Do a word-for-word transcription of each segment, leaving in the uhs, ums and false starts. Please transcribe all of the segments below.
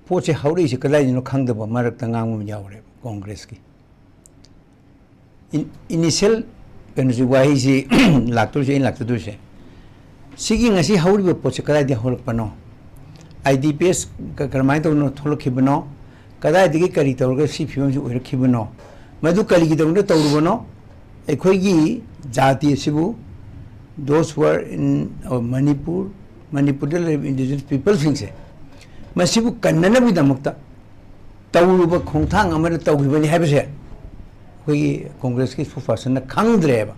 ꯄꯣꯠꯁꯦ ꯍꯧꯔꯛꯏꯁꯦ ꯀꯗꯥꯏꯗꯅꯣ ꯈꯪꯗꯕ ꯃꯔꯛꯇ ꯉꯥꯡꯕ ꯑꯃ ꯌꯥꯎꯔꯦꯕ ꯀꯣꯡꯒ꯭ꯔꯦꯁꯀꯤ꯫ ꯏꯟ-, initial ꯀꯩꯅꯣꯁꯤ, ꯋꯥꯍꯩꯁꯤ ꯂꯥꯛꯇꯣꯏꯁꯦ, ꯑꯩꯅ ꯂꯥꯛꯇꯣꯏꯁꯦ, ꯁꯤꯒꯤ ꯉꯁꯤ ꯍꯧꯔꯤꯕ ꯄꯣꯠꯁꯦ ꯀꯗꯥꯏꯗꯒꯤ ꯍꯧꯔꯛꯄꯅꯣ? ꯑꯥꯏ ꯗꯤ ꯄꯤ ꯑꯦꯁ ꯀ-, ꯀꯔꯝꯍꯥꯏꯅ ꯇꯧꯗꯅ ꯊꯣꯛꯂꯛꯈꯤꯕꯅꯣ? ꯀꯗꯥꯏꯗꯒꯤ ꯀꯔꯤ ꯇꯧꯔꯒ ꯁꯤ ꯐꯤꯕꯝꯁꯤ ꯑꯣꯏꯔꯛꯈꯤꯕꯅꯣ? ꯃꯗꯨ ꯀꯔꯤꯒꯤꯗꯃꯛꯇ ꯇꯧꯔꯨꯕꯅꯣ? ꯑꯩꯈꯣꯏꯒꯤ ꯖꯥꯇꯤ ꯑꯁꯤꯕꯨ, those who are in, uh, Manipur, ꯃꯅꯤꯄꯨꯔꯗ ꯂꯩꯔꯤꯕ indigenous peopleꯁꯤꯡꯁꯦ, ꯃꯁꯤꯕꯨ ꯀꯟꯅꯅꯕꯒꯤꯗꯃꯛꯇ ꯇꯧꯔꯨꯕ ꯈꯣꯡꯊꯥꯡ ꯑꯃꯗ ꯇꯧꯈꯤꯕꯅꯤ ꯍꯥꯏꯕꯁꯦ ꯑꯩꯈꯣꯏꯒꯤ ꯀꯣꯡꯒ꯭ꯔꯦꯁꯀꯤ spokespersonꯅ ꯈꯪꯗ꯭ꯔꯦꯕ,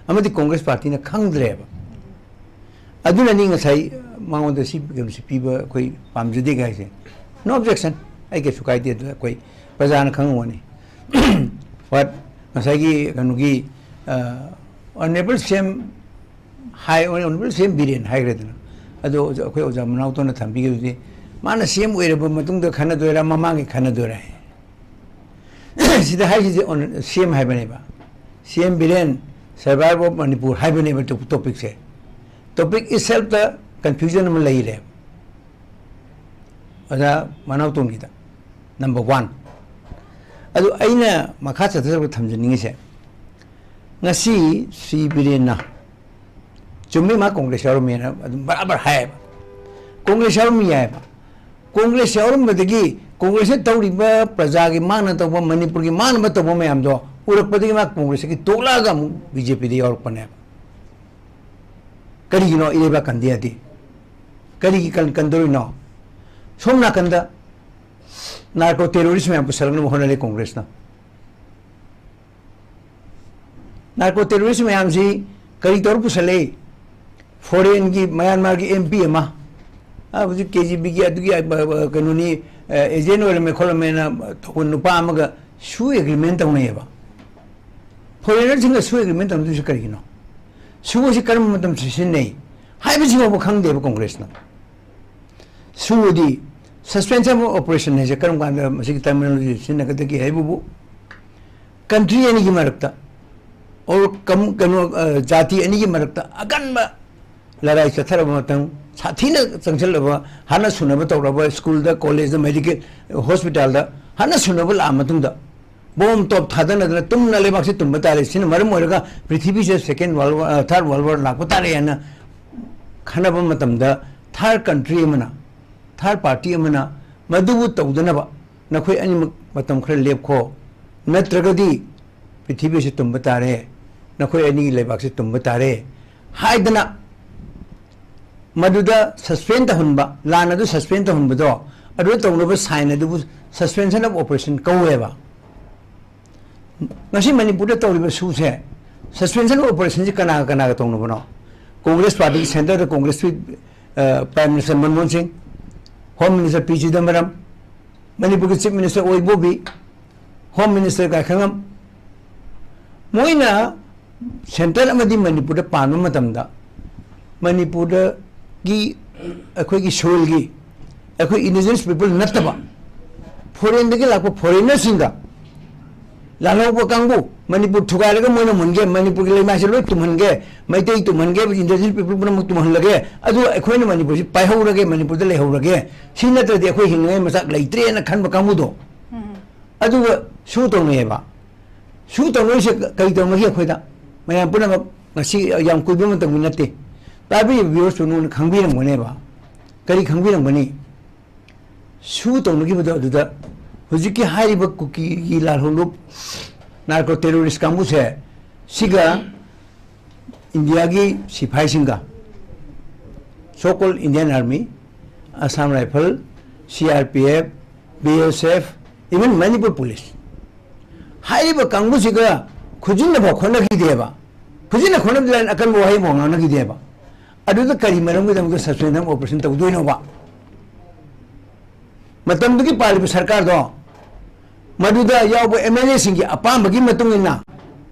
ꯑꯃꯗꯤ ꯀꯣꯡꯒ꯭ꯔꯦꯁ ꯄꯥꯔꯇꯤꯅ ꯈꯪꯗ꯭ꯔꯦꯕ꯫ ꯑꯗꯨꯅꯅꯤ ꯉꯁꯥꯏ ꯃꯉꯣꯟꯗ ꯁꯤ ꯀꯩꯅꯣꯁꯤ ꯄꯤꯕ ꯑꯩꯈꯣꯏ ꯄꯥꯝꯖꯗꯦ ꯍꯥꯏꯁꯦ꯫ No objection, ꯑꯩ ꯀꯩꯁꯨ ꯀꯥꯏꯗꯦ꯫ ꯑꯗꯨ ꯑꯩꯈꯣꯏ ꯄ꯭ꯔꯖꯥꯅ ꯈꯪꯉꯝꯒꯅꯤ꯫ But ꯉꯁꯥꯏꯒꯤ ꯀꯩꯅꯣꯒꯤ, ꯑ, Honourable ꯁꯤ ꯑꯦꯝ ꯍꯥꯏ, Honourable ꯁꯤ ꯑꯦꯝ ꯕꯤꯔꯦꯟ ꯍꯥꯏꯈ꯭ꯔꯦꯗꯅ, ꯑꯗꯣ ꯑꯩꯈꯣꯏ ꯑꯣꯖꯥ ꯃꯅꯥꯎꯇꯣꯟꯅ ꯊꯝꯕꯤꯈꯤꯕꯗꯨꯗꯤ, ꯃꯥꯅ ꯁꯤ ꯑꯦꯝ ꯑꯣꯏꯔꯕ ꯃꯇꯨꯡꯗ ꯈꯟꯅꯗꯣꯏꯔꯥ, ꯃꯃꯥꯡꯒꯤ ꯈꯟꯅꯗꯣꯏꯔꯥ? ꯁꯤꯗ ꯍꯥꯏꯁꯤꯗꯤ ꯑꯣꯟ-, ꯁꯤ ꯑꯦꯝ ꯍꯥꯏꯕꯅꯦꯕ, ꯁꯤ M Biren, Survivor of Manipur ꯍꯥꯏꯕꯅꯦꯕ ꯇꯣ-, ꯇꯣꯄꯤꯛꯁꯦ꯫ ꯇꯣꯄꯤꯛ ꯏꯠꯁꯦꯜꯐꯇ ꯀꯟꯐ꯭ꯌꯨꯖꯟ ꯑꯃ ꯂꯩꯔꯦ ꯑꯣꯖꯥ ꯃꯅꯥꯎꯇꯣꯟꯒꯤꯗ, number one꯫ ꯑꯗꯨ ꯑꯩꯅ ꯃꯈꯥ ꯆꯠꯊꯖꯔꯛꯄ ꯊꯝꯖꯅꯤꯡꯉꯤꯁꯦ, ꯉꯁꯤ ꯁꯤ ꯕꯤꯔꯦꯟꯅ, ꯆꯨꯝꯃꯤ, ꯃꯥ ꯀꯣꯡꯒ꯭ꯔꯦꯁ ꯌꯥꯎꯔꯝꯃꯦꯅ ꯑꯗꯨꯝ ꯕꯔꯥꯕꯔ ꯍꯥꯏꯌꯦꯕ, ꯀꯣꯡꯒ꯭ꯔꯦꯁ ꯌꯥꯎꯔꯝꯃꯤ ꯍꯥꯏꯌꯦꯕ꯫ ꯀꯣꯡꯒ꯭ꯔꯦꯁ ꯌꯥꯎꯔꯝꯕꯗꯒꯤ ꯀꯣꯡꯒ꯭ꯔꯦꯁꯅ ꯇꯧꯔꯤꯕ ꯄ꯭ꯔꯖꯥꯒꯤ ꯃꯥꯡꯅ ꯇꯧꯕ, ꯃꯅꯤꯄꯨꯔꯒꯤ ꯃꯥꯡꯅꯕ ꯇꯧꯕ ꯃꯌꯥꯝꯗꯣ ꯎꯔꯛꯄꯗꯒꯤ ꯃꯥ ꯀꯣꯡꯒ꯭ꯔꯦꯁꯇꯒꯤ ꯇꯣꯛꯂꯛꯑꯒ ꯑꯃꯨꯛ ꯕꯤ ꯖꯦ ꯄꯤꯗ ꯌꯥꯎꯔꯛꯄꯅꯦꯕ꯫ ꯀꯔꯤꯒꯤꯅꯣ ꯏꯔꯩꯕꯥꯛ ꯀꯟꯗꯦ ꯍꯥꯏꯗꯤ? ꯀꯔꯤꯒꯤ ꯀꯟ-, ꯀꯟꯗꯧꯔꯤꯅꯣ? ꯁꯣꯝ ꯅꯥꯀꯟꯗ ꯅꯥꯔꯀꯣ ꯇꯦꯔꯣꯔꯤꯁ ꯃꯌꯥꯝ ꯄꯨꯁꯜꯂꯛꯅꯕ ꯍꯣꯠꯅꯔꯦ ꯀꯣꯡꯒ꯭ꯔꯦꯁꯅ꯫ ꯅꯥꯔꯀꯣ ꯇꯦꯔꯣꯔꯤꯁ ꯃꯌꯥꯝꯁꯤ ꯀꯔꯤ ꯇꯧꯔ ꯄꯨꯁꯜꯂꯛꯏ? ꯐꯣꯔꯦꯟꯒꯤ, ꯃꯌꯥꯟꯃꯥꯔꯒꯤ ꯑꯦꯝ ꯄꯤ ꯑꯃ, ꯑ, ꯍꯧꯖꯤꯛ ꯀꯦ ꯖꯤ ꯕꯤꯒꯤ ꯑꯗꯨꯒꯤ, ꯑ, ꯑ, ꯀꯩꯅꯣꯅꯤ, ꯑ, ꯑꯦꯖꯦꯟ ꯑꯣꯏꯔꯝꯃꯦ ꯈꯣꯠꯂꯝꯃꯦꯅ ꯇꯧꯕ ꯅꯨꯄꯥ ꯑꯃꯒ ꯁꯨ ꯑꯦꯒ꯭ꯔꯤꯃꯦꯟ ꯇꯧꯅꯩꯌꯦꯕ꯫ ꯐꯣꯔꯦꯅꯔꯁꯤꯡꯒ ꯁꯨ ꯑꯦꯒ꯭ꯔꯤꯃꯦꯟ ꯇꯧꯅꯗꯣꯏꯁꯦ ꯀꯔꯤꯒꯤꯅꯣ? ꯁꯨ ꯑꯁꯤ ꯀꯔꯝꯕ ꯃꯇꯝꯗ ꯁꯤꯖꯤꯟꯅꯩ ꯍꯥꯏꯕꯁꯤ ꯐꯥꯎꯕ ꯈꯪꯗꯦꯕ ꯀꯣꯡꯒ꯭ꯔꯦꯁꯅ꯫ ꯁꯨ ꯑꯗꯤ suspension of operation ꯍꯥꯏꯁꯦ ꯀꯔꯝ ꯀꯥꯟꯗ ꯃꯁꯤꯒꯤ terminology ꯁꯤꯖꯤꯟꯅꯒꯗꯒꯦ ꯍꯥꯏꯕꯕꯨ, country ꯑꯅꯤꯒꯤ ꯃꯔꯛꯇ, or ꯀꯝ-, ꯀꯩꯅꯣ, ꯑ, ꯖꯥꯇꯤ ꯑꯅꯤꯒꯤ ꯃꯔꯛꯇ ꯑꯀꯟꯕ ꯂꯔꯥꯏ ꯆꯠꯊꯔꯕ ꯃꯇꯝ, ꯁꯥꯊꯤꯅ ꯆꯪꯁꯤꯜꯂꯕ, ꯍꯥꯟꯅ ꯁꯨꯅꯕ ꯇꯧꯔꯕ, ꯁ꯭ꯀꯨꯜꯗ, ꯀꯣꯂꯦꯖꯇ, ꯃꯦꯗꯤꯀꯦꯜ ꯍꯣꯁꯄꯤꯇꯥꯜꯗ ꯍꯥꯟꯅ ꯁꯨꯅꯕ ꯂꯥꯛꯑ ꯃꯇꯨꯡꯗ, ꯕꯣꯝ ꯇꯣꯞ ꯊꯥꯗꯅꯗꯅ ꯇꯨꯝꯅ ꯂꯩꯕꯥꯛꯁꯤ ꯇꯨꯝꯕ ꯇꯥꯔꯦ꯫ ꯁꯤꯅ ꯃꯔꯝ ꯑꯣꯏꯔꯒ ꯄ꯭ꯔꯤꯊꯤꯕꯤꯁꯤꯗ ꯁꯦꯀꯦꯟ ꯋꯥꯔꯜ ꯋꯥꯔ, ꯊꯥꯔꯠ ꯋꯥꯔꯜ ꯋꯥꯔ ꯂꯥꯛꯄ ꯇꯥꯔꯦ ꯍꯥꯏꯅ ꯈꯟꯅꯕ ꯃꯇꯝꯗ, ꯊꯥꯔꯠ ꯀꯟꯇ꯭ꯔꯤ ꯑꯃꯅ, ꯊꯥꯔꯠ ꯄꯥꯔꯇꯤ ꯑꯃꯅ ꯃꯗꯨꯕꯨ ꯇꯧꯗꯅꯕ ꯅꯈꯣꯏ ꯑꯅꯤꯃꯛ ꯃꯇꯝ ꯈꯔ ꯂꯦꯞꯈꯣ, ꯅꯠꯇ꯭ꯔꯒꯗꯤ ꯄ꯭ꯔꯤꯊꯤꯕꯤꯁꯤ ꯇꯨꯝꯕ ꯇꯥꯔꯦ, ꯅꯈꯣꯏ ꯑꯅꯤꯒꯤ ꯂꯩꯕꯥꯛꯁꯤ ꯇꯨꯝꯕ ꯇꯥꯔꯦ ꯍꯥꯏꯗꯅ ꯃꯗꯨꯗ ꯁꯁꯄꯦꯟ ꯇꯧꯍꯟꯕ, ꯂꯥꯟ ꯑꯗꯨ ꯁꯁꯄꯦꯟ ꯇꯧꯍꯟꯕꯗꯣ, ꯑꯗꯨꯗ ꯇꯧꯅꯕ ꯁꯥꯏꯟ ꯑꯗꯨꯕꯨ suspension of operation ꯀꯧꯋꯦꯕ꯫ ꯉꯁꯤ ꯃꯅꯤꯄꯨꯔꯗ ꯇꯧꯔꯤꯕ ꯁꯨꯁꯦ, suspension of operationꯁꯤ ꯀꯅꯥꯒ ꯀꯅꯥꯒ ꯇꯧꯅꯕꯅꯣ? ꯀꯣꯡꯒ꯭ꯔꯦꯁ ꯄꯥꯔꯇꯤꯒꯤ ꯁꯦꯟꯇꯔꯗ ꯀꯣꯡꯒ꯭ꯔꯦꯁꯀꯤ, ꯑ, ꯄ꯭ꯔꯥꯏꯝ ꯃꯤꯅꯤꯁꯇꯔ ꯃꯟꯃꯣꯍꯟ ꯁꯤꯡ, ꯍꯣꯝ ꯃꯤꯅꯤꯁꯇꯔ ꯄꯤ ꯆꯤꯗꯝꯕꯔꯝ, ꯃꯅꯤꯄꯨꯔꯒꯤ ꯆꯤꯐ ꯃꯤꯅꯤꯁꯇꯔ ꯑꯣꯏ ꯕꯣꯕꯤ, ꯍꯣꯝ ꯃꯤꯅꯤꯁꯇꯔ ꯒꯥꯏꯈꯉꯝ, ꯃꯣꯏꯅ ꯁꯦꯟꯇꯔ ꯑꯃꯗꯤ ꯃꯅꯤꯄꯨꯔꯗ ꯄꯥꯟꯕ ꯃꯇꯝꯗ ꯃꯅꯤꯄꯨꯔꯗꯒꯤ, ꯑꯩꯈꯣꯏꯒꯤ ꯁꯣꯏꯜꯒꯤ, ꯑꯩꯈꯣꯏ ꯏꯟꯗꯤꯖꯤꯅꯁ ꯄꯤꯄꯜ ꯅꯠꯇꯕ ꯐꯣꯔꯦꯟꯗꯒꯤ ꯂꯥꯛꯄ ꯐꯣꯔꯦꯟꯅꯔꯁꯤꯡꯒ ꯂꯥꯜꯍꯧꯕ ꯀꯥꯡꯕꯨ, ꯃꯅꯤꯄꯨꯔ ꯊꯨꯒꯥꯏꯔꯒ ꯃꯣꯏꯅ ꯃꯨꯟꯒꯦ, ꯃꯅꯤꯄꯨꯔꯒꯤ ꯂꯩꯃꯥꯏꯁꯦ ꯂꯣꯏ ꯇꯨꯝꯍꯟꯒꯦ, ꯃꯩꯇꯩ ꯇꯨꯝꯍꯟꯒꯦ, ꯏꯟꯗꯤꯖꯤꯅꯁ ꯄꯤꯄꯜ ꯄꯨꯝꯅꯃꯛ ꯇꯨꯝꯍꯜꯂꯒꯦ, ꯑꯗꯨ ꯑꯩꯈꯣꯏꯅ ꯃꯅꯤꯄꯨꯔꯁꯤ ꯄꯥꯏꯍꯧꯔꯒꯦ, ꯃꯅꯤꯄꯨꯔꯗ ꯂꯩꯍꯧꯔꯒꯦ, ꯁꯤ ꯅꯠꯇ꯭ꯔꯗꯤ ꯑꯩꯈꯣꯏ ꯍꯤꯡꯅꯉꯥꯏ ꯃꯆꯥꯛ ꯂꯩꯇ꯭ꯔꯦꯅ ꯈꯟꯕ ꯀꯥꯡꯕꯨꯗꯣ, ꯑꯗꯨꯒ ꯁꯨ ꯇꯧꯅꯩꯌꯦꯕ꯫ ꯁꯨ ꯇꯧꯅꯔꯤꯁꯦ ꯀꯔꯤ ꯇꯧꯅꯒꯦ? ꯑꯩꯈꯣꯏꯗ ꯃꯌꯥꯝ ꯄꯨꯝꯅꯃꯛ ꯉꯁꯤ ꯌꯥꯝ ꯀꯨꯏꯕ ꯃꯇꯝꯒꯤ ꯅꯠꯇꯦ, ꯇꯥꯕꯤꯔꯤꯕ ꯚꯤꯌꯨꯋꯔꯁꯨ ꯅꯉꯣꯟꯗ ꯈꯪꯕꯤꯔꯝꯒꯅꯦꯕ꯫ ꯀꯔꯤ ꯈꯪꯕꯤꯔꯝꯒꯅꯤ? ꯁꯨ ꯇꯧꯅꯈꯤꯕꯗꯣ ꯑꯗꯨꯗ ꯍꯧꯖꯤꯛꯀꯤ ꯍꯥꯏꯔꯤꯕ ꯀꯨꯀꯤꯒꯤ ꯂꯥꯜꯍꯧꯂꯨꯞ, ꯅꯥꯔꯀꯣ ꯇꯦꯔꯣꯔꯤꯁ ꯀꯥꯡꯕꯨꯁꯦ, ꯁꯤꯒ ꯏꯟꯗꯤꯌꯥꯒꯤ ꯁꯤꯐꯥꯏꯁꯤꯡꯒ, so called Indian Army, Assam Rifle, C R P F, B S F, even Manipur Police, ꯍꯥꯏꯔꯤꯕ ꯀꯥꯡꯕꯨꯁꯤꯒ ꯈꯨꯖꯤꯟꯅꯐꯥꯎ ꯈꯣꯠꯅꯈꯤꯗꯦꯕ꯫ ꯈꯨꯖꯤꯟꯅ ꯈꯣꯠꯅꯕꯗꯤ ꯂꯥꯏꯅ ꯑꯀꯟꯕ ꯋꯥꯍꯩ ꯑꯃꯐꯥꯎ ꯉꯥꯡꯅꯈꯤꯗꯦꯕ꯫ ꯑꯗꯨꯗ ꯀꯔꯤ ꯃꯔꯝꯒꯤꯗꯃꯛꯇ suspension of operation ꯇꯧꯗꯣꯏꯅꯣꯕ? ꯃꯇꯝꯗꯨꯒꯤ ꯄꯥꯜꯂꯤꯕ ꯁꯔꯀꯥꯔꯗꯣ ꯃꯗꯨꯗ ꯌꯥꯎꯕ M L A ꯁꯤꯡꯒꯤ ꯑꯄꯥꯝꯕꯒꯤ ꯃꯇꯨꯡ ꯏꯟꯅ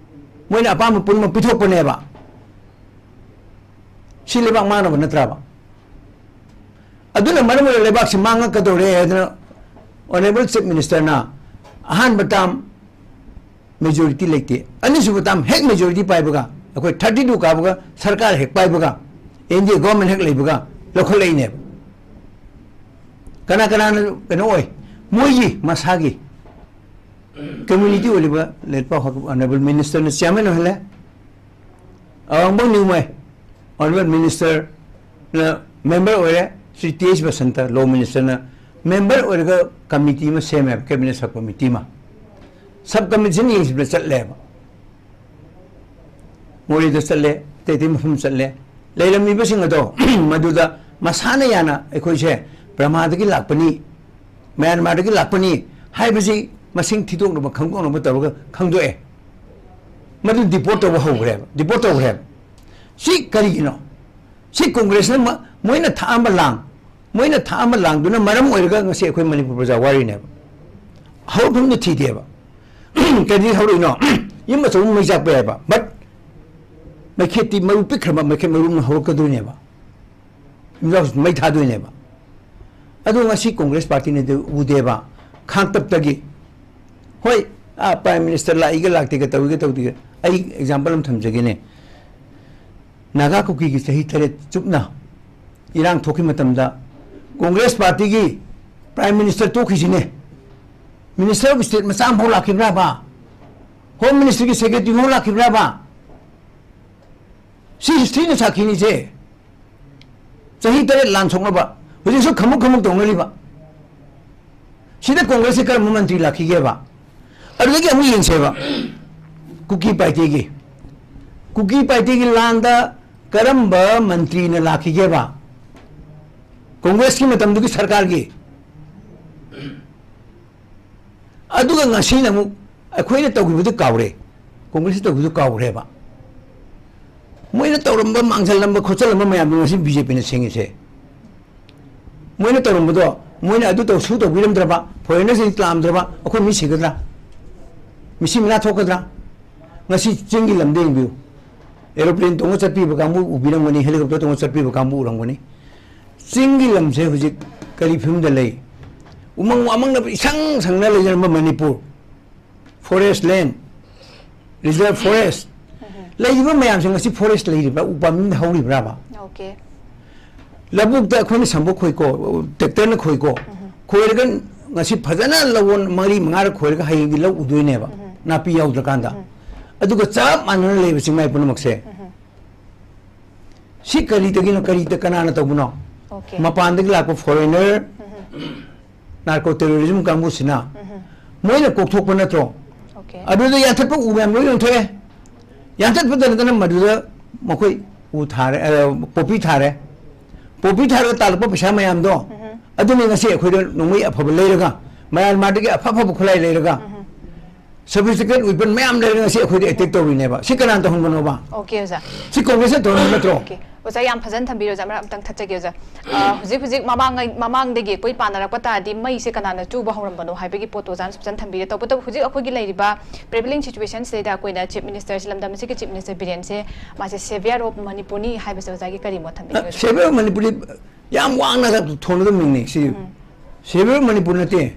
ꯃꯣꯏꯅ ꯑꯄꯥꯝꯕ ꯄꯨꯝꯅꯃꯛ ꯄꯤꯊꯣꯛꯄꯅꯦꯕ꯫ ꯁꯤ ꯂꯩꯕꯥꯛ ꯃꯥꯡꯅꯕ ꯅꯠꯇ꯭ꯔꯕ? ꯑꯗꯨꯅ ꯃꯔꯝ ꯑꯣꯏꯔꯒ ꯂꯩꯕꯥꯛꯁꯤ ꯃꯥꯡꯉꯛꯀꯗꯧꯔꯦ ꯍꯥꯏꯗꯅ Honourable Chief Minister ꯅ ꯑꯍꯥꯟꯕ term majority ꯂꯩꯇꯦ, ꯑꯅꯤꯁꯨꯕ term ꯍꯦꯛ majority ꯄꯥꯏꯕꯒ, ꯑꯩꯈꯣꯏ thirty two ꯀꯥꯕꯒ, ꯁꯔꯀꯥꯔ ꯍꯦꯛ ꯄꯥꯏꯕꯒ, N D A government ꯍꯦꯛ ꯂꯩꯕꯒ, ꯂꯧꯈꯠꯂꯛꯏꯅꯦꯕ꯫ ꯀꯅꯥ ꯀꯅꯥꯅ ꯀꯩꯅꯣ ꯑꯣꯏ? ꯃꯣꯏꯒꯤ ꯃꯁꯥꯒꯤ ꯀꯝꯃ꯭ꯌꯨꯅꯤꯇꯤ ꯑꯣꯏꯔꯤꯕ ꯂꯩꯄꯥꯛ ꯍꯣꯅꯦꯕꯜ ꯃꯤꯅꯤꯁꯇꯔꯅ ꯆꯤꯌꯥꯔꯃꯦꯟ ꯑꯣꯏꯍꯜꯂꯦ꯫ ꯑꯋꯥꯡꯕꯝ ꯅ꯭ꯌꯨꯃꯥꯏ ꯍꯣꯅꯦꯕꯜ ꯃꯤꯅꯤꯁꯇꯔꯅ ꯃꯦꯝꯕꯔ ꯑꯣꯏꯔꯦ꯫ ꯁ꯭ꯔꯤ ꯇꯤ ꯑꯩꯆ ꯕꯁꯟꯇ ꯂꯣ ꯃꯤꯅꯤꯁꯇꯔꯅ ꯃꯦꯝꯕꯔ ꯑꯣꯏꯔꯒ ꯀꯃꯤꯇꯤ ꯑꯃ ꯁꯦꯝꯃꯦꯕ, ꯀꯦꯕꯤꯅꯦꯠ ꯁꯕ ꯀꯃꯤꯇꯤ ꯑꯃ꯫ ꯁꯕ ꯀꯃꯤꯇꯤꯁꯤꯅ ꯌꯦꯡꯁꯤꯟꯕ ꯆꯠꯂꯦꯕ꯫ ꯃꯣꯔꯦꯗ ꯆꯠꯂꯦ, ꯑꯇꯩ ꯑꯇꯩ ꯃꯐꯝ ꯆꯠꯂꯦ꯫ ꯂꯩꯔꯝꯃꯤꯕꯁꯤꯡ ꯑꯗꯣ ꯃꯗꯨꯗ ꯃꯁꯥꯅ ꯌꯥꯅ ꯑꯩꯈꯣꯏꯁꯦ ꯕꯔꯃꯥꯗꯒꯤ ꯂꯥꯛꯄꯅꯤ, ꯃꯌꯥꯟꯃꯥꯔꯗꯒꯤ ꯂꯥꯛꯄꯅꯤ ꯍꯥꯏꯕꯁꯤ ꯃꯁꯤꯡ ꯊꯤꯗꯣꯛꯅꯕ ꯈꯪꯗꯣꯛꯅꯕ ꯇꯧꯔꯒ ꯈꯪꯗꯣꯛꯑꯦ꯫ ꯃꯗꯨ ꯗꯤꯄꯣꯔꯠ ꯇꯧꯕ ꯍꯧꯈ꯭ꯔꯦꯕ, ꯗꯤꯄꯣꯔꯠ ꯇꯧꯈ꯭ꯔꯦꯕ꯫ ꯁꯤ ꯀꯔꯤꯒꯤꯅꯣ? ꯁꯤ ꯀꯣꯡꯒ꯭ꯔꯦꯁꯅ ꯃ-, ꯃꯣꯏꯅ ꯊꯥꯛꯑꯝꯕ ꯂꯥꯡ, ꯃꯣꯏꯅ ꯊꯥꯛꯑꯝꯕ ꯂꯥꯡꯗꯨꯅ ꯃꯔꯝ ꯑꯣꯏꯔꯒ ꯉꯁꯤ ꯑꯩꯈꯣꯏ ꯃꯅꯤꯄꯨꯔ ꯄ꯭ꯔꯖꯥ ꯋꯥꯔꯤꯅꯦꯕ꯫ ꯍꯧꯔꯛꯐꯝꯗꯨ ꯊꯤꯗꯦꯕ꯫ ꯀꯔꯤ ꯍꯧꯔꯛꯏꯅꯣ? ꯌꯨꯝ ꯑꯆꯧꯕ ꯃꯩ ꯆꯥꯛꯄ ꯌꯥꯏꯕ, but ꯃꯩꯈꯦꯠꯇꯤ ꯃꯔꯨ ꯄꯤꯛꯈ꯭ꯔꯕ ꯃꯩꯈꯦꯠ ꯃꯔꯨꯝꯅ ꯍꯧꯔꯛꯀꯗꯣꯏꯅꯦꯕ꯫ ꯌꯨꯝꯖꯥꯎꯁꯤ ꯃꯩ ꯊꯥꯗꯣꯏꯅꯦꯕ꯫ ꯑꯗꯣ ꯉꯁꯤ ꯀꯣꯡꯒ꯭ꯔꯦꯁ ꯄꯥꯔꯇꯤꯅꯗꯤ ꯎꯗꯦꯕ, ꯈꯥꯡꯇꯞꯇꯒꯤ꯫ ꯍꯣꯏ, ꯑꯥ, ꯄ꯭ꯔꯥꯏꯝ ꯃꯤꯅꯤꯁꯇꯔ ꯂꯥꯛꯏꯒ ꯂꯥꯛꯇꯦꯒ ꯇꯧꯏꯒ ꯇꯧꯗꯦꯒ, ꯑꯩ ꯑꯦꯛꯖꯥꯝꯄꯜ ꯑꯃ ꯊꯝꯖꯒꯦꯅꯦ꯫ ꯅꯥꯒꯥ ꯀꯨꯀꯤꯒꯤ ꯆꯍꯤ ꯇꯔꯦꯠ ꯆꯨꯞꯅ ꯏꯔꯥꯡ ꯊꯣꯛꯈꯤ ꯃꯇꯝꯗ ꯀꯣꯡꯒ꯭ꯔꯦꯁ ꯄꯥꯔꯇꯤꯒꯤ ꯄ꯭ꯔꯥꯏꯝ ꯃꯤꯅꯤꯁꯇꯔ ꯇꯣꯛꯈꯤꯁꯤꯅꯦ, ꯃꯤꯅꯤꯁꯇꯔ ꯑꯣꯐ ꯁ꯭ꯇꯦꯠ ꯃꯆꯥ ꯑꯃꯐꯥꯎ ꯂꯥꯛꯈꯤꯕ꯭ꯔꯥꯕ? ꯍꯣꯝ ꯃꯤꯅꯤꯁꯇ꯭ꯔꯤꯒꯤ ꯁꯦꯀ꯭ꯔꯦꯇꯔꯤ ꯑꯃꯐꯥꯎ ꯂꯥꯛꯈꯤꯕ꯭ꯔꯥꯕ? ꯁꯤ ꯍꯤꯁꯇ꯭ꯔꯤꯅ ꯁꯥꯈꯤꯅꯤꯁꯦ꯫ ꯆꯍꯤ ꯇꯔꯦꯠ ꯂꯥꯟ ꯁꯣꯛꯅꯕ ꯍꯧꯖꯤꯛꯁꯨ ꯈꯃꯨꯛ ꯈꯃꯨꯛ ꯇꯧꯅꯔꯤꯕ꯫ ꯁꯤꯗ ꯀꯣꯡꯒ꯭ꯔꯦꯁꯁꯤ ꯀꯔꯝꯕ ꯃꯟꯇ꯭ꯔꯤ ꯂꯥꯛꯈꯤꯒꯦꯕ? ꯑꯗꯨꯗꯒꯤ ꯑꯃꯨꯛ ꯌꯦꯡꯁꯦꯕ꯫ ꯀꯨꯀꯤ ꯄꯥꯏꯇꯦꯒꯤ, ꯀꯨꯀꯤ ꯄꯥꯏꯇꯦꯒꯤ ꯂꯥꯟꯗ ꯀꯔꯝꯕ ꯃꯟꯇ꯭ꯔꯤꯅ ꯂꯥꯛꯈꯤꯒꯦꯕ? ꯀꯣꯡꯒ꯭ꯔꯦꯁꯀꯤ ꯃꯇꯝꯗꯨꯒꯤ ꯁꯔꯀꯥꯔꯒꯤ꯫ ꯑꯗꯨꯒ ꯉꯁꯤꯅ ꯑꯃꯨꯛ ꯑꯩꯈꯣꯏꯅ ꯇꯧꯈꯤꯕꯗꯨ ꯀꯥꯎꯔꯦ, ꯀꯣꯡꯒ꯭ꯔꯦꯁꯅ ꯇꯧꯈꯤꯕꯗꯨ ꯀꯥꯎꯈ꯭ꯔꯦꯕ꯫ ꯃꯣꯏꯅ ꯇꯧꯔꯝꯕ, ꯃꯥꯡꯖꯜꯂꯝꯕ, ꯈꯣꯠꯆꯜꯂꯝꯕ ꯃꯌꯥꯝꯗꯨ ꯉꯁꯤ ꯕꯤ ꯖꯦ ꯄꯤꯅ ꯁꯦꯡꯉꯤꯁꯦ꯫ ꯃꯣꯏꯅ ꯇꯧꯔꯝꯕꯗꯣ, ꯃꯣꯏꯅ ꯑꯗꯨ ꯇꯧ, ꯁꯨ ꯇꯧꯕꯤꯔꯝꯗ꯭ꯔꯕ, ꯐꯣꯔꯦꯅꯔꯁꯤꯡ ꯂꯥꯛꯑꯝꯗ꯭ꯔꯕ, ꯑꯩꯈꯣꯏ ꯃꯤ ꯁꯤꯒꯗ꯭ꯔꯥ? ꯃꯤꯁꯤ ꯃꯤꯅꯥ ꯊꯣꯛꯀꯗ꯭ꯔꯥ? ꯉꯁꯤ ꯆꯤꯡꯒꯤ ꯂꯝꯗ ꯌꯦꯡꯕꯤꯌꯨ꯫ ꯑꯦꯔꯣꯄ꯭ꯂꯦꯟ ꯇꯣꯡꯉ ꯆꯠꯄꯤꯕ ꯀꯥꯡꯕꯨ ꯎꯕꯤꯔꯝꯒꯅꯤ, ꯍꯦꯂꯤꯀꯣꯞꯇꯔ ꯇꯣꯡꯉ ꯆꯠꯄꯤꯕ ꯀꯥꯡꯕꯨ ꯎꯔꯝꯒꯅꯤ꯫ ꯆꯤꯡꯒꯤ ꯂꯝꯁꯦ ꯍꯧꯖꯤꯛ ꯀꯔꯤ ꯐꯤꯕꯝꯗ ꯂꯩ? ꯎꯃꯪ ꯋꯥꯃꯪꯅ ꯏꯁꯪ ꯁꯪꯅ ꯂꯩꯖꯔꯝꯕ ꯃꯅꯤꯄꯨꯔ, ꯐꯣꯔꯦꯁ ꯂꯦꯟ, ꯔꯤꯖꯔꯚ ꯐꯣꯔꯦꯁ, ꯂꯩꯔꯤꯕ ꯃꯌꯥꯝꯁꯦ ꯉꯁꯤ ꯐꯣꯔꯦꯁ ꯂꯩꯔꯤꯕ꯭ꯔꯥ? ꯎ ꯄꯥꯝꯕꯤꯅ ꯍꯧꯔꯤꯕ꯭ꯔꯥꯕ? ꯑꯣꯀꯦ꯫ ꯂꯧꯕꯨꯛꯇ ꯑꯩꯈꯣꯏꯅ ꯁꯝꯕꯣꯛ ꯈꯣꯏꯀꯣ, ꯇ꯭ꯔꯦꯛꯇꯔꯅ ꯈꯣꯏꯀꯣ, ꯈꯣꯏꯔꯒ ꯉꯁꯤ ꯐꯖꯅ ꯂꯧꯋꯣꯟ ꯃꯔꯤ ꯃꯉꯥꯔꯛ ꯈꯣꯏꯔꯒ ꯍꯌꯦꯡꯗꯤ ꯂꯧ ꯎꯗꯣꯏꯅꯦꯕ, ꯅꯥꯄꯤ ꯌꯥꯎꯗ꯭ꯔꯀꯥꯟꯗ꯫ ꯑꯗꯨꯒ ꯆꯞ ꯃꯥꯟꯅꯅ ꯂꯩꯕ ꯆꯤꯡꯃꯥꯏ ꯄꯨꯝꯅꯃꯛꯁꯦ꯫ ꯁꯤ ꯀꯔꯤꯗꯒꯤꯅꯣ? ꯀꯔꯤꯗ, ꯀꯅꯥꯅ ꯇꯧꯕꯅꯣ? Okay. ꯃꯄꯥꯟꯗꯒꯤ ꯂꯥꯛꯄ ꯐꯣꯔꯦꯅꯔ, ꯅꯥꯔꯀꯣ ꯇꯦꯔꯣꯔꯤꯖꯝ ꯀꯥꯡꯕꯨꯁꯤꯅ ꯃꯣꯏꯅ ꯀꯣꯛꯊꯣꯛꯄ ꯅꯠꯇ꯭ꯔꯣ? Okay. ꯑꯗꯨꯗ ꯌꯥꯟꯊꯠꯄ ꯎ ꯃꯌꯥꯝ ꯂꯣꯏ ꯌꯣꯟꯊꯣꯛꯑꯦ꯫ ꯌꯥꯟꯊꯠꯄꯗ ꯅꯠꯇꯅ ꯃꯗꯨꯗ ꯃꯈꯣꯏ ꯎ ꯊꯥꯔꯦ, ꯑ, ꯄꯣꯄꯤ ꯊꯥꯔꯦ꯫ ꯄꯣꯄꯤ ꯊꯥꯔꯒ ꯇꯥꯜꯂꯛꯄ ꯄꯩꯁꯥ ꯃꯌꯥꯝꯗꯣ, ꯑꯗꯨꯅꯤ ꯉꯁꯤ ꯑꯩꯈꯣꯏꯗ ꯅꯣꯡꯃꯩ ꯑꯐꯕ ꯂꯩꯔꯒ, ꯃꯌꯥꯟꯃꯥꯔꯗꯒꯤ ꯑꯐ ꯑꯐꯕ ꯈꯨꯠꯂꯥꯏ ꯂꯩꯔꯒ, sophisticated weapon ꯃꯌꯥꯝ ꯂꯩꯔꯒ ꯉꯁꯤ ꯑꯩꯈꯣꯏꯗ attack ꯇꯧꯔꯤꯅꯦꯕ꯫ ꯁꯤ ꯀꯅꯥꯅ ꯇꯧꯍꯟꯕꯅꯣꯕ? Okay, ꯑꯣꯖꯥ꯫ ꯁꯤ ꯀꯣꯡꯒ꯭ꯔꯦꯁꯅ ꯇꯧꯍꯟꯕ ꯅꯠꯇ꯭ꯔꯣ? Okay. ꯑꯣꯖꯥ, ꯌꯥꯝ ꯐꯖꯅ ꯊꯝꯕꯤꯔꯦ ꯑꯣꯖꯥ꯫ ꯃꯔꯛ ꯑꯝꯇꯪ ꯊꯠꯆꯒꯦ ꯑꯣꯖꯥ꯫ ꯑ, ꯍꯧꯖꯤꯛ ꯍꯧꯖꯤꯛ ꯃꯃꯥꯡꯉꯩ-, ꯃꯃꯥꯡꯗꯒꯤ ꯑꯩꯈꯣꯏ ꯄꯥꯟꯅꯔꯛꯄ ꯇꯥꯔꯗꯤ ꯃꯩꯁꯦ ꯀꯅꯥꯅ ꯆꯨꯕ ꯍꯧꯔꯝꯕꯅꯣ ꯍꯥꯏꯕꯒꯤ ꯄꯣꯠꯇꯣ ꯑꯣꯖꯥꯅꯁꯨ ꯐꯖꯅ ꯊꯝꯕꯤꯔꯦ꯫ ꯇꯧꯕꯇꯕꯨ ꯍꯧꯖꯤꯛ ꯑꯩꯈꯣꯏꯒꯤ ꯂꯩꯔꯤꯕ prevailing situationꯁꯤꯗꯩꯗ ꯑꯩꯈꯣꯏꯅ Chief Ministerꯁꯤ, ꯂꯝꯗꯝ ꯑꯁꯤꯒꯤ Chief Minister ꯕꯤꯔꯦꯟꯁꯦ, ꯃꯥꯁꯦ savior of ꯃꯅꯤꯄꯨꯔꯅꯤ ꯍꯥꯏꯕꯁꯦ ꯑꯣꯖꯥꯒꯤ ꯀꯔꯤ ꯃꯣꯠ ꯊꯝꯕꯤꯒꯦ ꯑꯣꯖꯥ? Savior of ꯃꯅꯤꯄꯨꯔꯗꯤ ꯌꯥꯝ ꯋꯥꯡꯅ ꯊꯣꯟꯒꯗꯕ ꯃꯤꯡꯅꯤ ꯁꯤ꯫ Savior of ꯃꯅꯤꯄꯨꯔ ꯅꯠꯇꯦ꯫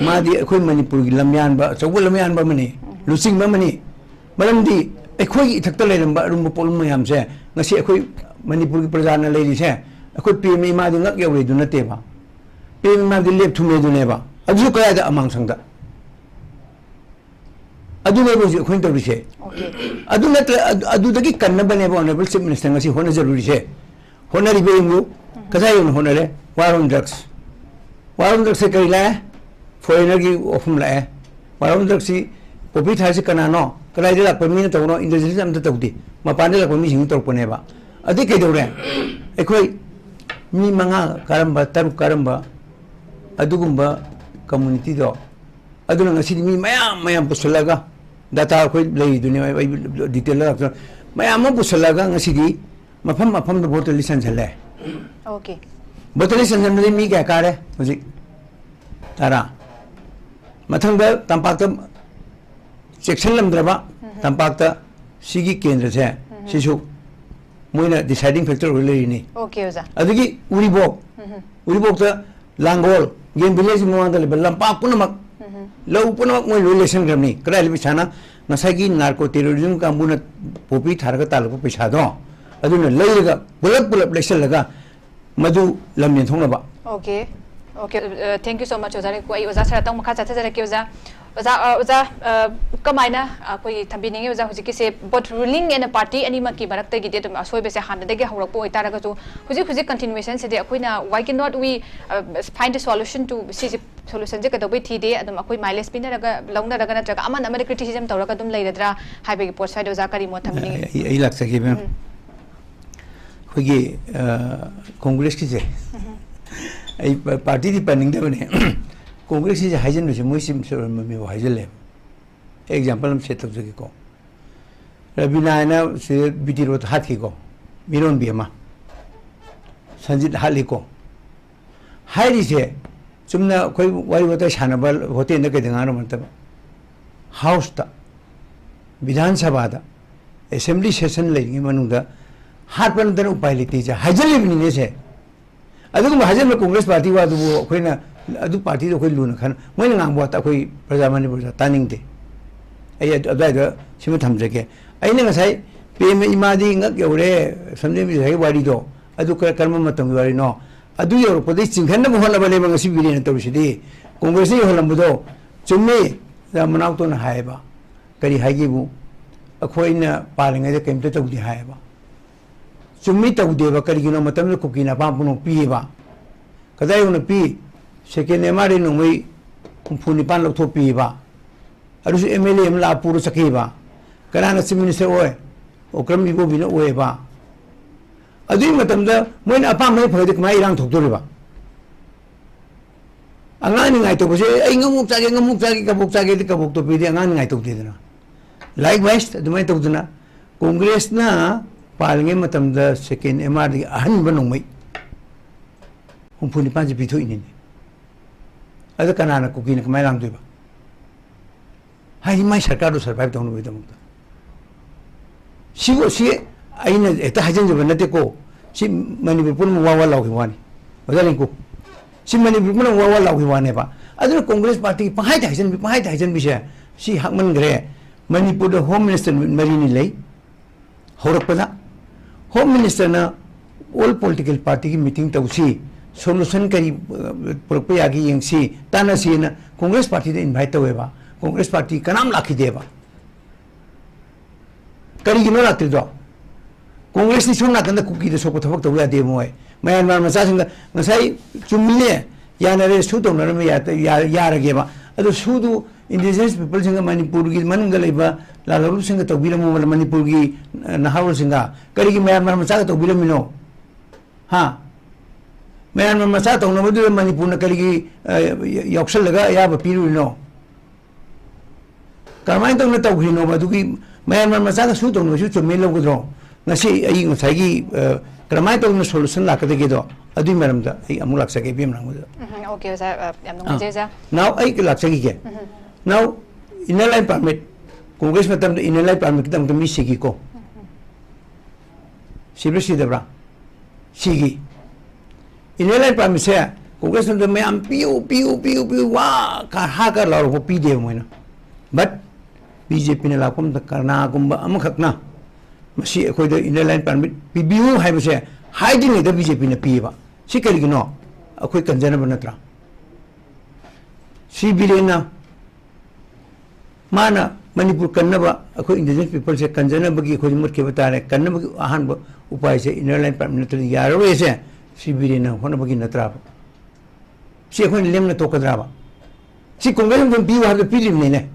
ꯃꯥꯗꯤ ꯑꯩꯈꯣꯏ ꯃꯅꯤꯄꯨꯔꯒꯤ ꯂꯝꯌꯥꯟꯕ, ꯑꯆꯧꯕ ꯂꯝꯌꯥꯟꯕ ꯑꯃꯅꯤ, ꯂꯨꯆꯤꯡꯕ ꯑꯃꯅꯤ꯫ ꯃꯔꯝꯗꯤ ꯑꯩꯈꯣꯏꯒꯤ ꯏꯊꯛꯇ ꯂꯩꯔꯝꯕ ꯑꯔꯨꯝꯕ ꯄꯣꯠꯂꯨꯝ ꯃꯌꯥꯝꯁꯦ ꯉꯁꯤ ꯑꯩꯈꯣꯏ ꯃꯅꯤꯄꯨꯔꯒꯤ ꯄ꯭ꯔꯖꯥꯅ ꯂꯩꯔꯤꯁꯦ, ꯑꯩꯈꯣꯏ ꯄꯤ ꯑꯦꯝ ꯏꯃꯥꯗꯤ ꯉꯛ ꯌꯧꯔꯦꯗꯨ ꯅꯠꯇꯦꯕ꯫ ꯄꯤ ꯑꯦꯝ ꯏꯃꯥꯗꯤ ꯂꯦꯞ ꯊꯨꯝꯃꯦꯗꯨꯅꯦꯕ꯫ ꯑꯗꯨꯁꯨ ꯀꯗꯥꯏꯗ? ꯑꯃꯥꯡꯁꯪꯗ꯫ ꯑꯗꯨꯅꯦꯕ ꯍꯧꯖꯤꯛ ꯑꯩꯈꯣꯏꯅ ꯇꯧꯔꯤꯁꯦ꯫ Okay. ꯑꯗꯨ ꯅꯠꯇ꯭ꯔ-, ꯑꯗꯨ-, ꯑꯗꯨꯗꯒꯤ ꯀꯟꯅꯕꯅꯦꯕ Honourable Chief Minister ꯉꯁꯤ ꯍꯣꯠꯅꯖꯔꯨꯔꯤꯁꯦ꯫ ꯍꯣꯠꯅꯔꯤꯕ ꯌꯦꯡꯉꯨ, ꯀꯗꯥꯏ ꯌꯧꯅ ꯍꯣꯠꯅꯔꯦ? War on drugs꯫ War on drugsꯁꯦ ꯀꯔꯤ ꯂꯥꯛꯑꯦ? Foreignerꯒꯤ ꯋꯥꯐꯝ ꯂꯥꯛꯑꯦ꯫ War on drugsꯁꯤ ꯄꯣꯄꯤ ꯊꯥꯔꯤꯁꯤ ꯀꯅꯥꯅꯣ? ꯀꯗꯥꯏꯗ ꯂꯥꯛꯄ ꯃꯤꯅ ꯇꯧꯕꯅꯣ? Intelligence ꯑꯝꯇ ꯇꯧꯗꯦ꯫ ꯃꯄꯥꯟꯗ ꯂꯥꯛꯄ ꯃꯤꯁꯤꯡꯅ ꯇꯧꯔꯛꯄꯅꯦꯕ꯫ ꯑꯗꯨ ꯀꯩꯗꯧꯔꯦ? ꯑꯩꯈꯣꯏ ꯃꯤ ꯃꯉꯥ ꯀꯥꯔꯝꯕ, ꯇꯔꯨꯛ ꯀꯥꯔꯝꯕ ꯑꯗꯨꯒꯨꯝꯕ communityꯗꯣ, ꯑꯗꯨꯅ ꯉꯁꯤꯗꯤ ꯃꯤ ꯃꯌꯥꯝ ꯃꯌꯥꯝ ꯄꯨꯁꯜꯂꯒ, data ꯑꯩꯈꯣꯏ ꯂꯩꯔꯤꯗꯨꯅꯦ, ꯑꯩ detail ꯂꯥꯛꯇꯅ, ꯃꯌꯥꯝ ꯑꯃ ꯄꯨꯁꯜꯂꯒ ꯉꯁꯤꯗꯤ ꯃꯐꯝ ꯃꯐꯝꯗ voter list ꯆꯟꯁꯜꯂꯦ꯫ Okay. Voter list ꯆꯟꯁꯟꯕꯗꯤ ꯃꯤ ꯀꯌꯥ ꯀꯥꯔꯦ ꯍꯧꯖꯤꯛ? ꯇꯔꯥ꯫ ꯃꯊꯪꯗ ꯇꯝꯄꯥꯛꯇ ꯆꯦꯛꯁꯤꯜꯂꯝꯗ꯭ꯔꯕ, ꯇꯝꯄꯥꯛꯇ ꯁꯤꯒꯤ ꯀꯦꯟꯗ꯭ꯔꯁꯦ, ꯁꯤꯁꯨ ꯃꯣꯏꯅ deciding factor ꯑꯣꯏ ꯂꯩꯔꯤꯅꯤ꯫ Okay, ꯑꯣꯖꯥ꯫ ꯑꯗꯒꯤ ꯎꯔꯤꯕꯣꯛ, ꯎꯔꯤꯕꯣꯛꯇ ꯂꯥꯡꯒꯣꯜ, ꯒꯦꯝ village ꯃꯃꯥꯡꯗ ꯂꯩꯕ ꯂꯝꯄꯥꯛ ꯄꯨꯝꯅꯃꯛ, ꯂꯧ ꯄꯨꯝꯅꯃꯛ ꯃꯣꯏ ꯂꯣꯏ ꯂꯩꯁꯟꯈ꯭ꯔꯕꯅꯤ꯫ ꯀꯗꯥꯏꯗ ꯄꯩꯁꯥꯅ? ꯉꯁꯥꯏꯒꯤ narco terrorism ꯀꯥꯡꯕꯨꯅ ꯄꯣꯄꯤ ꯊꯥꯔꯒ ꯇꯥꯜꯂꯛꯄ ꯄꯩꯁꯥꯗꯣ, ꯑꯗꯨꯅ ꯂꯩꯔꯒ ꯄꯨꯂꯞ ꯄꯨꯂꯞ ꯂꯩꯁꯜꯂꯒ ꯃꯗꯨ ꯂꯝ ꯌꯦꯟꯊꯣꯛꯅꯕ꯫ Okay, okay, uh, thank you so much ꯑꯣꯖꯥ ꯔꯤꯡꯀꯨ꯫ ꯑꯩ ꯑꯣꯖꯥ ꯁꯔꯗ ꯑꯃꯨꯛ ꯃꯈꯥ ꯆꯠꯊꯖꯔꯛꯀꯦ ꯑꯣꯖꯥ꯫ ꯑꯣꯖꯥ, ꯑ, ꯑꯣꯖꯥ, ꯑ, ꯀꯃꯥꯏꯅ ꯑꯩꯈꯣꯏꯒꯤ ꯊꯝꯕꯤꯅꯤꯡꯉꯤ ꯑꯣꯖꯥ, ꯍꯧꯖꯤꯛꯀꯤꯁꯦ both ruling and party ꯑꯅꯤꯃꯛꯀꯤ ꯃꯔꯛꯇꯒꯤꯗꯤ ꯑꯗꯨꯝ ꯑꯁꯣꯏꯕꯁꯦ ꯍꯥꯟꯅꯗꯒꯤ ꯍꯧꯔꯛꯄ ꯑꯣꯏꯇꯥꯔꯒꯁꯨ ꯍꯧꯖꯤꯛ ꯍꯧꯖꯤꯛ continuationꯁꯤꯗꯤ ꯑꯩꯈꯣꯏꯅ why cannot we, uh, find a solution to ꯁꯤꯁꯦ solutionꯁꯦ ꯀꯩꯗꯧꯕꯩ ꯊꯤꯗꯦ? ꯑꯗꯨꯝ ꯑꯩꯈꯣꯏ mileage ꯄꯤꯅꯔꯒ ꯂꯧꯅꯔꯒ ꯅꯠꯇ꯭ꯔꯒ ꯑꯃꯅ ꯑꯃꯗ criticism ꯇꯧꯔꯒ ꯑꯗꯨꯝ ꯂꯩꯔꯗ꯭ꯔꯥ ꯍꯥꯏꯕꯒꯤ ꯄꯣꯠ ꯁ꯭ꯋꯥꯏꯗ ꯑꯣꯖꯥ ꯀꯔꯤ ꯃꯣꯠ ꯊꯝꯕꯤꯅꯤꯡꯉꯤ? ꯑꯩ ꯑꯩ ꯂꯥꯛꯆꯒꯦ ꯃꯦꯝ꯫ ꯑꯩꯈꯣꯏꯒꯤ ꯑ, ꯀꯣꯡꯒ꯭ꯔꯦꯁꯀꯤꯁꯦ ꯑꯩ ꯄꯥꯔꯇꯤꯗꯤ ꯄꯟꯅꯤꯡꯗꯕꯅꯦ꯫ ꯀꯣꯡꯒ꯭ꯔꯦꯁꯀꯤꯁꯦ ꯍꯥꯏꯖꯤꯟꯕꯁꯦ ꯃꯣꯏ ꯆꯤꯝ ꯁꯣꯔꯣꯟꯕ ꯃꯤꯐꯥꯎ ꯍꯥꯏꯖꯤꯜꯂꯦꯕ꯫ ꯑꯦꯛꯖꯥꯝꯄꯜ ꯑꯃ ꯁꯦꯠ ꯇꯧꯖꯒꯦꯀꯣ꯫ ꯔꯕꯤꯅꯥ ꯍꯥꯏꯅ ꯁꯤ ꯕꯤ ꯇꯤ ꯔꯣꯗ ꯍꯥꯠꯈꯤꯀꯣ, ꯃꯤꯔꯣꯟꯕꯤ ꯑꯃ꯫ ꯁꯟꯖꯤꯠ ꯍꯥꯠꯂꯤꯀꯣ꯫ ꯍꯥꯏꯔꯤꯁꯦ ꯆꯨꯝꯅ ꯑꯩꯈꯣꯏ ꯋꯥꯔꯤ ꯋꯥꯇꯥꯏ ꯁꯥꯟꯅꯕ ꯍꯣꯇꯦꯜꯗ ꯀꯩꯗ ꯉꯥꯡꯅꯕ ꯅꯠꯇꯕ, ꯍꯥꯎꯁꯇ, ꯕꯤꯙꯥꯟ ꯁꯚꯥꯗ, ꯑꯦꯁꯦꯝꯕ꯭ꯂꯤ ꯁꯦꯁꯟ ꯂꯩꯔꯤꯉꯩ ꯃꯅꯨꯡꯗ ꯍꯥꯠꯄ ꯅꯠꯇꯅ ꯎꯄꯥꯏ ꯂꯩꯇꯦꯁꯦ ꯍꯥꯏꯖꯜꯂꯤꯕꯅꯤꯅꯦ ꯁꯦ꯫ ꯑꯗꯨꯒꯨꯝꯕ ꯍꯥꯏꯖꯟꯕ ꯀꯣꯡꯒ꯭ꯔꯦꯁ ꯄꯥꯔꯇꯤ ꯋꯥꯗꯨꯕꯨ ꯑꯩꯈꯣꯏꯅ ꯑꯗꯨ ꯄꯥꯔꯇꯤꯗꯣ ꯑꯩꯈꯣꯏ ꯂꯨꯅ ꯈꯟ-, ꯃꯣꯏꯅ ꯉꯥꯡꯕ ꯋꯥꯇ ꯑꯩꯈꯣꯏ ꯄ꯭ꯔꯖꯥ, ꯃꯅꯤꯄꯨꯔ ꯄ꯭ꯔꯖꯥ ꯇꯥꯅꯤꯡꯗꯦ꯫ ꯑꯩ ꯑꯗꯨ-, ꯑꯗꯨꯋꯥꯏꯗ ꯁꯤꯃ ꯊꯝꯖꯒꯦ꯫ ꯑꯩꯅ ꯉꯁꯥꯏ ꯄꯦꯝꯃ ꯏꯃꯥꯗꯤ ꯉꯛ ꯌꯧꯔꯦ, ꯁꯝꯖꯦꯟꯕꯤ ꯉꯁꯥꯏꯒꯤ ꯋꯥꯔꯤꯗꯣ, ꯑꯗꯨ ꯀꯔ-, ꯀꯔꯝꯕ ꯃꯇꯝꯒꯤ ꯋꯥꯔꯤꯅꯣ? ꯑꯗꯨ ꯌꯧꯔꯛꯄꯗꯒꯤ ꯆꯤꯡꯈꯠꯅꯕ ꯍꯣꯠꯅꯕꯅꯦꯕ ꯉꯁꯤ ꯕꯤꯔꯦꯟꯅ ꯇꯧꯔꯤꯁꯤꯗꯤ꯫ ꯀꯣꯡꯒ꯭ꯔꯦꯁꯅ ꯌꯧꯍꯜꯂꯝꯕꯗꯣ ꯆꯨꯝꯃꯤ꯫ ꯑꯣꯖꯥ ꯃꯅꯥꯎꯇꯣꯟꯅ ꯍꯥꯏꯌꯦꯕ, ꯀꯔꯤ ꯍꯥꯏꯒꯦꯕꯨ, ꯑꯩꯈꯣꯏꯅ ꯄꯥꯜꯂꯤꯉꯩꯗ ꯀꯔꯤꯝꯇ ꯇꯧꯗꯦ ꯍꯥꯏꯌꯦꯕ꯫ ꯆꯨꯝꯃꯤ, ꯇꯧꯗꯦꯕ꯫ ꯀꯔꯤꯒꯤꯅꯣ? ꯃꯇꯝꯗꯨꯗ ꯀꯨꯀꯤꯅ ꯑꯄꯥꯝ ꯄꯨꯝꯅꯃꯛ ꯄꯤꯌꯦꯕ꯫ ꯀꯗꯥꯏ ꯌꯧꯅ ꯄꯤ? ꯁꯦꯀꯦꯟ ꯑꯦꯝ ꯑꯥꯔ ꯗꯤ ꯅꯣꯡꯃꯩ ꯍꯨꯝꯐꯨ ꯅꯤꯄꯥꯟ ꯂꯧꯊꯣꯛꯄꯤꯌꯦꯕ꯫ ꯑꯗꯨꯁꯨ ꯑꯦꯝ ꯑꯦꯜ ꯑꯦ ꯑꯃ ꯂꯥꯛꯑ ꯄꯨꯔ ꯆꯠꯈꯤꯕ꯫ ꯀꯅꯥꯅ ꯆꯤꯐ ꯃꯤꯅꯤꯁꯇꯔ ꯑꯣꯏ? ꯑꯣꯀ꯭ꯔꯝ ꯏꯕꯣꯕꯤꯅ ꯑꯣꯏꯌꯦꯕ꯫ ꯑꯗꯨꯒꯤ ꯃꯇꯝꯗ ꯃꯣꯏꯅ ꯑꯄꯥꯝꯕ ꯍꯦꯛ ꯐꯪꯉꯗꯤ ꯀꯃꯥꯏꯅ ꯏꯔꯥꯡ ꯊꯣꯛꯇꯣꯔꯤꯕ? ꯑꯉꯥꯡ ꯅꯤꯡꯉꯥꯏ ꯇꯧꯕꯁꯦ, "ꯑꯩ ꯉꯥꯃꯣꯛ ꯆꯥꯒꯦ, ꯉꯥꯃꯣꯛ ꯆꯥꯒꯦ, ꯀꯕꯣꯛ ꯆꯥꯒꯦꯗꯤ ꯀꯕꯣꯛꯇꯣ ꯄꯤꯗꯦ", ꯑꯉꯥꯡ ꯅꯤꯡꯉꯥꯏ ꯇꯧꯗꯦꯗꯅ꯫ Likewise ꯑꯗꯨꯃꯥꯏꯅ ꯇꯧꯗꯅ ꯀꯣꯡꯒ꯭ꯔꯦꯁꯅ ꯄꯥꯜꯂꯤꯉꯩ ꯃꯇꯝꯗ ꯁꯦꯀꯦꯟ ꯑꯦꯝ ꯑꯥꯔ ꯗꯤ ꯑꯍꯟꯕ ꯅꯣꯡꯃꯩ ꯍꯨꯝꯐꯨ ꯅꯤꯄꯥꯟꯁꯦ ꯄꯤꯊꯣꯛꯏꯅꯤꯅꯦ꯫ ꯑꯗ ꯀꯅꯥꯅ ꯀꯨꯀꯤꯅ ꯀꯃꯥꯏꯅ ꯂꯥꯡꯗꯣꯏꯕ? ꯍꯥꯏꯗꯤ ꯃꯥꯏ ꯁꯔꯀꯥꯔꯗꯨ survive ꯇꯧꯅꯕꯒꯤꯗꯃꯛꯇ꯫ ꯁꯤꯕꯨ, ꯁꯤ ꯑꯩꯅ ꯍꯦꯛꯇ ꯍꯥꯏꯖꯤꯟꯖꯕ ꯅꯠꯇꯦꯀꯣ꯫ ꯁꯤ ꯃꯅꯤꯄꯨꯔ ꯄꯨꯝꯅꯃꯛ ꯋꯥ ꯋꯥ ꯂꯥꯎꯈꯤꯕ ꯋꯥꯅꯤ꯫ ꯑꯣꯖꯥ ꯂꯤꯡꯀꯨ, ꯁꯤ ꯃꯅꯤꯄꯨꯔ ꯄꯨꯝꯅꯃꯛ ꯋꯥ ꯋꯥ ꯂꯥꯎꯈꯤꯕ ꯋꯥꯅꯦꯕ꯫ ꯑꯗꯨꯅ ꯀꯣꯡꯒ꯭ꯔꯦꯁ ꯄꯥꯔꯇꯤꯒꯤ ꯄꯪꯍꯥꯏꯗ ꯍꯥꯏꯖꯤꯟꯕꯤ, ꯄꯪꯍꯥꯏꯗ ꯍꯥꯏꯖꯤꯟꯕꯤꯁꯦ ꯁꯤ ꯍꯥꯛꯃꯟꯈ꯭ꯔꯦ꯫ ꯃꯅꯤꯄꯨꯔꯗ ꯍꯣꯝ ꯃꯤꯅꯤꯁꯇꯔ ꯅꯨꯃꯤꯠ ꯃꯔꯤꯅꯤ ꯂꯩ꯫ ꯍꯧꯔꯛꯄꯗ Home Minister ꯅ all political party ꯒꯤ meeting ꯇꯧꯁꯤ, solution ꯀꯔꯤ, ꯑ, ꯄꯨꯔꯛꯄ ꯌꯥꯒꯦ ꯌꯦꯡꯁꯤ, ꯇꯥꯟꯅꯁꯤꯅ Congress party ꯗ invite ꯇꯧꯋꯦꯕ꯫ Congress party ꯀꯅꯥꯝ ꯂꯥꯛꯈꯤꯗꯦꯕ꯫ ꯀꯔꯤꯒꯤꯅꯣ ꯂꯥꯛꯇ꯭ꯔꯤꯗꯣ? Congress ꯅꯤ ꯁꯣꯝ ꯅꯥꯀꯟꯗ ꯀꯨꯀꯤꯗ ꯁꯣꯛꯄ ꯊꯕꯛ ꯇꯧ ꯌꯥꯗꯦ ꯃꯣꯏ꯫ ꯃꯌꯥꯟꯃꯥꯔ ꯃꯆꯥꯁꯤꯡꯗ ꯉꯁꯥꯏ ꯆꯨꯝꯃꯤꯅꯦ, ꯌꯥꯅꯔꯦ, ꯁꯨ ꯇꯧꯅꯔꯝꯃꯦ, ꯌꯥ-, ꯌꯥ-, ꯌꯥꯔꯒꯦꯕ꯫ ꯑꯗꯣ ꯁꯨꯗꯨ indigenous people ꯁꯤꯡꯒ ꯃꯅꯤꯄꯨꯔꯒꯤ ꯃꯅꯨꯡꯗ ꯂꯩꯕ ꯂꯥꯜꯍꯧꯂꯨꯞꯁꯤꯡꯒ ꯇꯧꯕꯤꯔꯝꯃꯣ, ꯃꯅꯤꯄꯨꯔꯒꯤ, ꯑ, ꯅꯍꯥꯔꯣꯜꯁꯤꯡꯒ꯫ ꯀꯔꯤꯒꯤ ꯃꯌꯥꯟꯃꯥꯔ ꯃꯆꯥꯒ ꯇꯧꯕꯤꯔꯝꯃꯤꯅꯣ? ꯍꯥ? ꯃꯌꯥꯟꯃꯥꯔ ꯃꯆꯥ ꯇꯧꯅꯕꯗꯨꯗ ꯃꯅꯤꯄꯨꯔꯅ ꯀꯔꯤꯒꯤ, ꯑ, ꯌꯥꯎꯁꯜꯂꯒ ꯑꯌꯥꯕ ꯄꯤꯔꯨꯔꯤꯅꯣ? ꯀꯔꯝꯍꯥꯏꯅ ꯇꯧꯅ ꯇꯧꯈ꯭ꯔꯤꯅꯣꯕ? ꯑꯗꯨꯒꯤ ꯃꯌꯥꯝ ꯃꯆꯥꯒ ꯁꯨ ꯇꯧꯅꯕꯁꯨ ꯆꯨꯝꯃꯦ ꯂꯧꯒꯗ꯭ꯔꯣ? ꯉꯁꯤ ꯑꯩ ꯉꯁꯥꯏꯒꯤ, ꯑ, ꯀꯔꯝꯍꯥꯏꯅ ꯇꯧꯅ solution ꯂꯥꯛꯀꯗꯒꯦꯗꯣ, ꯑꯗꯨꯒꯤ ꯃꯔꯝꯗ ꯑꯩ ꯑꯃꯨꯛ ꯂꯥꯛꯆꯒꯦ, ꯏꯕꯦꯝ ꯅꯪꯕꯗ꯫ ꯎꯝ, okay, ꯑꯣꯖꯥ, ꯑ, ꯌꯥꯝ ꯅꯨꯡꯉꯥꯏꯖꯩ, ꯑꯣꯖꯥ꯫ Now ꯑꯩ ꯂꯥꯛꯆꯈꯤꯒꯦ꯫ ꯎꯝ꯫ Now inner line permit, Congress ꯃꯇꯝꯗ inner line permit ꯀꯤꯗꯃꯛꯇ ꯃꯤ ꯁꯤꯈꯤꯀꯣ꯫ ꯁꯤꯕ꯭ꯔꯥ ꯁꯤꯗꯕ꯭ꯔꯥ? ꯁꯤꯒꯤ inner line permit ꯁꯦ Congress ꯅ ꯃꯌꯥꯝ ꯄꯤꯌꯨ, ꯄꯤꯌꯨ, ꯄꯤꯌꯨ, ꯄꯤꯌꯨ, ꯋꯥ ꯀ-, ꯍꯥ ꯀ ꯂꯥꯎꯔꯛꯄ ꯄꯤꯗꯦꯕ ꯃꯣꯏꯅ꯫ But B J P ꯅ ꯂꯥꯛꯄ ꯃꯇꯝꯗ ꯀꯅꯥꯒꯨꯝꯕ ꯑꯃꯈꯛꯅ ꯃꯁꯤ ꯑꯩꯈꯣꯏꯗ inner line permit ꯄꯤꯕꯤꯌꯨ ꯍꯥꯏꯕꯁꯦ ꯍꯥꯏꯗ꯭ꯔꯤꯉꯩꯗ B J P ꯅ ꯄꯤꯌꯦꯕ꯫ ꯁꯤ ꯀꯔꯤꯒꯤꯅꯣ? ꯑꯩꯈꯣꯏ ꯀꯟꯖꯅꯕ ꯅꯠꯇ꯭ꯔꯥ? ꯁꯤ ꯕꯤꯔꯦꯟꯅ ꯃꯥꯅ ꯃꯅꯤꯄꯨꯔ ꯀꯟꯅꯕ, ꯑꯩꯈꯣꯏ indigenous people ꯁꯦ ꯀꯟꯖꯅꯕꯒꯤ ꯑꯩꯈꯣꯏ ꯃꯨꯠꯈꯤꯕ ꯇꯥꯔꯦ, ꯀꯟꯅꯕꯒꯤ ꯑꯍꯥꯟꯕ ꯎꯄꯥꯏꯁꯦ inner line permit ꯅꯠꯇ꯭ꯔꯗꯤ ꯌꯥꯔꯔꯣꯏꯁꯦ ꯁꯤ ꯕꯤꯔꯦꯟꯅ ꯍꯣꯠꯅꯕꯒꯤ ꯅꯠꯇ꯭ꯔꯥꯕ? ꯁꯤ ꯑꯩꯈꯣꯏꯅ ꯂꯦꯝꯅ ꯇꯣꯛꯀꯗ꯭ꯔꯥꯕ? ꯁꯤ Congress ꯅ ꯑꯗꯨꯝ ꯄꯤꯌꯨ ꯍꯥꯏꯕꯗ ꯄꯤꯗ꯭ꯔꯤꯕꯅꯤꯅꯦ꯫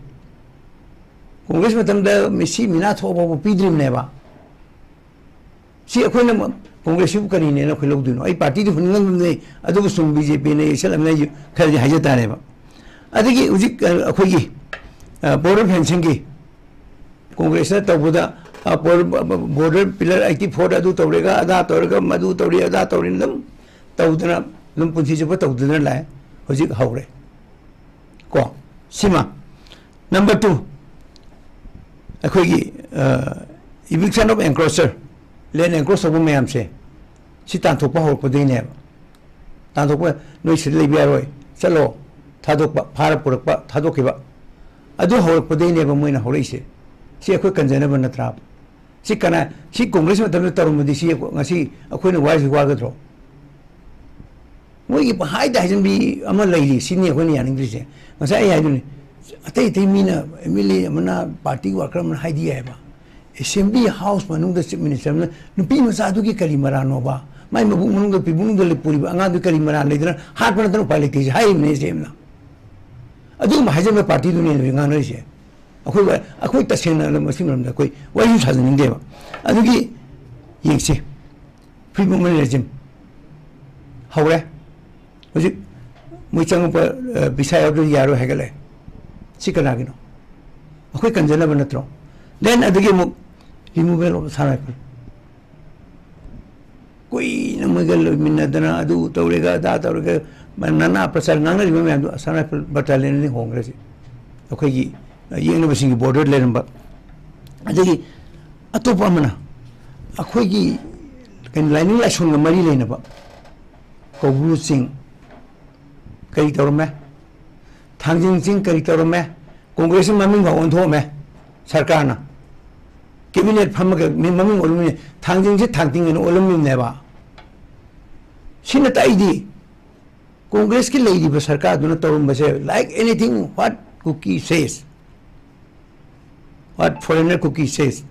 Congress ꯃꯇꯝꯗ ꯃꯤꯁꯤ ꯃꯤꯅꯥ ꯊꯣꯛꯑ ꯐꯥꯎꯕ ꯄꯤꯗ꯭ꯔꯤꯕꯅꯦꯕ꯫ ꯁꯤ ꯑꯩꯈꯣꯏꯅ ꯃ-, Congress ꯁꯤꯕꯨ ꯀꯔꯤꯅꯦꯅ ꯑꯩꯈꯣꯏ ꯂꯧꯗꯣꯏꯅꯣ? ꯑꯩ party ꯗꯤ ꯍꯨꯟꯅꯤꯡꯉꯝꯗꯕꯅꯤ, ꯑꯗꯨꯕꯨ ꯁꯨꯝ B J P ꯅ ꯌꯩꯁꯜꯂꯝꯅꯤ, ꯑꯩꯁꯨ ꯈꯔꯗꯤ ꯍꯥꯏꯖ ꯇꯥꯔꯦꯕ꯫ ꯑꯗꯒꯤ ꯍꯧꯖꯤꯛ, ꯑ, ꯑꯩꯈꯣꯏꯒꯤ, ꯑ, border fencing ꯒꯤ Congress ꯅ ꯇꯧꯕꯗ, ꯑ, border, border pillar eighty four ꯑꯗꯨ ꯇꯧꯔꯦꯒ, ꯑꯗꯥ ꯇꯧꯔꯦꯒ, ꯃꯗꯨ ꯇꯧꯔꯦ, ꯑꯗꯥ ꯇꯧꯔꯦ, ꯑꯗꯨꯝ ꯇꯧꯗꯅ, ꯑꯗꯨꯝ ꯄꯨꯟꯁꯤ ꯆꯨꯞꯄ ꯇꯧꯗꯨꯅ ꯂꯥꯛꯑꯦ꯫ ꯍꯧꯖꯤꯛ ꯍꯧꯔꯦ꯫ ꯀꯣ? ꯁꯤꯃ꯫ Number two, ꯑꯩꯈꯣꯏꯒꯤ, ꯑ, eviction of encroacher, land encroach ꯇꯧꯕ ꯃꯌꯥꯝꯁꯦ, ꯁꯤ ꯇꯥꯟꯊꯣꯛꯄ ꯍꯧꯔꯛꯄꯗꯒꯤꯅꯦꯕ꯫ ꯇꯥꯟꯊꯣꯛꯄ, "ꯅꯣꯏ ꯁꯤꯗ ꯂꯩꯕ ꯌꯥꯔꯣꯏ, ꯆꯠꯂꯣ", ꯊꯥꯗꯣꯛꯄ, ꯐꯥꯔ ꯄꯨꯔꯛꯄ, ꯊꯥꯗꯣꯛꯈꯤꯕ꯫ ꯑꯗꯨ ꯍꯧꯔꯛꯄꯗꯒꯤꯅꯦꯕ ꯃꯣꯏꯅ ꯍꯧꯔꯛꯏꯁꯦ꯫ ꯁꯤ ꯑꯩꯈꯣꯏ ꯀꯟꯖꯅꯕ ꯅꯠꯇ꯭ꯔꯥ? ꯁꯤ ꯀꯅꯥ, ꯁꯤ ꯀꯣꯡꯒ꯭ꯔꯦꯁ ꯃꯇꯝꯗ ꯇꯧꯔꯝꯕꯗꯤ ꯁꯤ ꯉꯁꯤ ꯑꯩꯈꯣꯏꯅ ꯋꯥꯔꯤꯁꯤ ꯋꯥꯒꯗ꯭ꯔꯣ? ꯃꯣꯏꯒꯤ ꯄꯪꯍꯥꯏꯗ ꯍꯥꯏꯖꯟꯕꯤ ꯑꯃ ꯂꯩꯔꯤ, ꯁꯤꯅꯤ ꯑꯩꯈꯣꯏꯅ ꯌꯥꯅꯤꯡꯗ꯭ꯔꯤꯁꯦ꯫ ꯉꯁꯥꯏ ꯑꯩ ꯍꯥꯏꯗꯨꯅꯤ, ꯑꯇꯩ ꯑꯇꯩ ꯃꯤꯅ, ꯑꯦꯝ ꯑꯦꯜ ꯑꯦ ꯑꯃꯅ, ꯄꯥꯔꯇꯤ ꯋꯥꯔꯀꯔ ꯑꯃꯅ ꯍꯥꯏꯗꯤ ꯌꯥꯏꯕ, ꯑꯦꯁꯦꯝꯕ꯭ꯂꯤ ꯍꯥꯎꯁ ꯃꯅꯨꯡꯗ ꯆꯤꯐ ꯃꯤꯅꯤꯁꯇꯔ ꯑꯃꯅ ꯅꯨꯄꯤ ꯃꯆꯥꯗꯨꯒꯤ ꯀꯔꯤ ꯃꯔꯥꯟꯅꯣꯕ? ꯃꯥꯏ ꯃꯕꯨꯛ ꯃꯅꯨꯡꯗ, ꯄꯤꯕꯨꯡꯗ ꯂꯩ-, ꯄꯨꯔꯤꯕ ꯑꯉꯥꯡꯗꯨ ꯀꯔꯤ ꯃꯔꯥꯟ ꯂꯩꯗꯅ ꯍꯥꯠꯄ ꯅꯠꯇꯅ ꯎꯄꯥꯏ ꯂꯩꯇꯦꯁꯦ ꯍꯥꯏꯔꯤꯕꯅꯦ ꯑꯦꯁ ꯗꯤ ꯑꯦꯝꯅ꯫ ꯑꯗꯨꯒꯨꯝꯕ ꯍꯥꯏꯖꯟꯕ ꯄꯥꯔꯇꯤꯗꯨꯅꯦ ꯍꯧꯖꯤꯛ ꯉꯥꯡꯅꯔꯤꯁꯦ꯫ ꯑꯩꯈꯣꯏ ꯋꯥ-, ꯑꯩꯈꯣꯏ ꯇꯁꯦꯡꯅ ꯃꯁꯤ ꯃꯔꯝꯗ ꯑꯩꯈꯣꯏ ꯋꯥꯔꯤꯁꯨ ꯁꯥꯖꯅꯤꯡꯗꯦꯕ꯫ ꯑꯗꯨꯒꯤ ꯌꯦꯡꯁꯤ, ꯐ꯭ꯔꯤ ꯃꯨꯚꯃꯦꯟ ꯔꯦꯖꯤꯝ ꯍꯧꯔꯦ꯫ ꯍꯧꯖꯤꯛ ꯃꯣꯏ ꯆꯪꯉꯛꯄ, ꯑ, ꯚꯤꯁꯥ ꯌꯥꯎꯗ꯭ꯔꯗꯤ ꯌꯥꯔꯣꯏ ꯍꯥꯏꯒꯠꯂꯦ꯫ ꯁꯤ ꯀꯅꯥꯒꯤꯅꯣ? ꯑꯩꯈꯣꯏ ꯀꯟꯖꯅꯕ ꯅꯠꯇ꯭ꯔꯣ? Then ꯑꯗꯨꯒꯤ ꯑꯃꯨꯛ removal of Assam Rifle꯫ ꯀꯨꯏꯅ ꯃꯣꯏꯒ ꯂꯣꯏꯃꯤꯟꯅꯗꯅ ꯑꯗꯨ ꯇꯧꯔꯦꯒ ꯑꯗꯥ ꯇꯧꯔꯦꯒ ꯅꯅꯥ ꯄ꯭ꯔꯆꯥꯔ ꯉꯥꯡꯅꯔꯤꯕ ꯃꯌꯥꯝꯗꯣ ꯑꯁꯥꯝ ꯔꯥꯏꯐꯜ ꯕꯠꯇꯥꯂꯤꯌꯟꯅꯤ ꯍꯣꯡꯈ꯭ꯔꯁꯤ꯫ ꯑꯩꯈꯣꯏꯒꯤ, ꯑ, ꯌꯦꯛꯅꯕꯁꯤꯡꯒꯤ ꯕꯣꯔꯗꯔ ꯂꯩꯔꯝꯕ꯫ ꯑꯗꯒꯤ ꯑꯇꯣꯞꯄ ꯑꯃꯅ ꯑꯩꯈꯣꯏꯒꯤ ꯀꯩꯅꯣ ꯂꯥꯏꯅꯤꯡ ꯂꯥꯏꯁꯣꯟꯒ ꯃꯔꯤ ꯂꯩꯅꯕ ꯀꯧꯕ꯭ꯔꯨ ꯆꯤꯡ ꯀꯔꯤ ꯇꯧꯔꯝꯃꯦ? ꯊꯥꯡꯖꯤꯡ ꯆꯤꯡ ꯀꯔꯤ ꯇꯧꯔꯝꯃꯦ? ꯀꯣꯡꯒ꯭ꯔꯦꯁꯀꯤ ꯃꯃꯤꯡ ꯐꯥꯎ ꯑꯣꯟꯊꯣꯛꯑꯝꯃꯦ ꯁꯔꯀꯥꯔꯅ꯫ ꯀꯦꯕꯤꯅꯦꯠ ꯐꯝꯃꯒ ꯃꯤ-, ꯃꯃꯤꯡ ꯑꯣꯜꯂꯝꯃꯤ, ꯊꯥꯡꯖꯤꯡꯁꯤ ꯊꯥꯡꯇꯤꯡ ꯑꯅ ꯑꯣꯜꯂꯝꯃꯤꯕꯅꯦꯕ꯫ ꯁꯤꯅ ꯇꯥꯛꯏꯗꯤ ꯀꯣꯡꯒ꯭ꯔꯦꯁꯀꯤ ꯂꯩꯔꯤꯕ ꯁꯔꯀꯥꯔꯗꯨꯅ ꯇꯧꯔꯝꯕꯁꯦ, like anything what Kuki says, what foreigner Kuki says,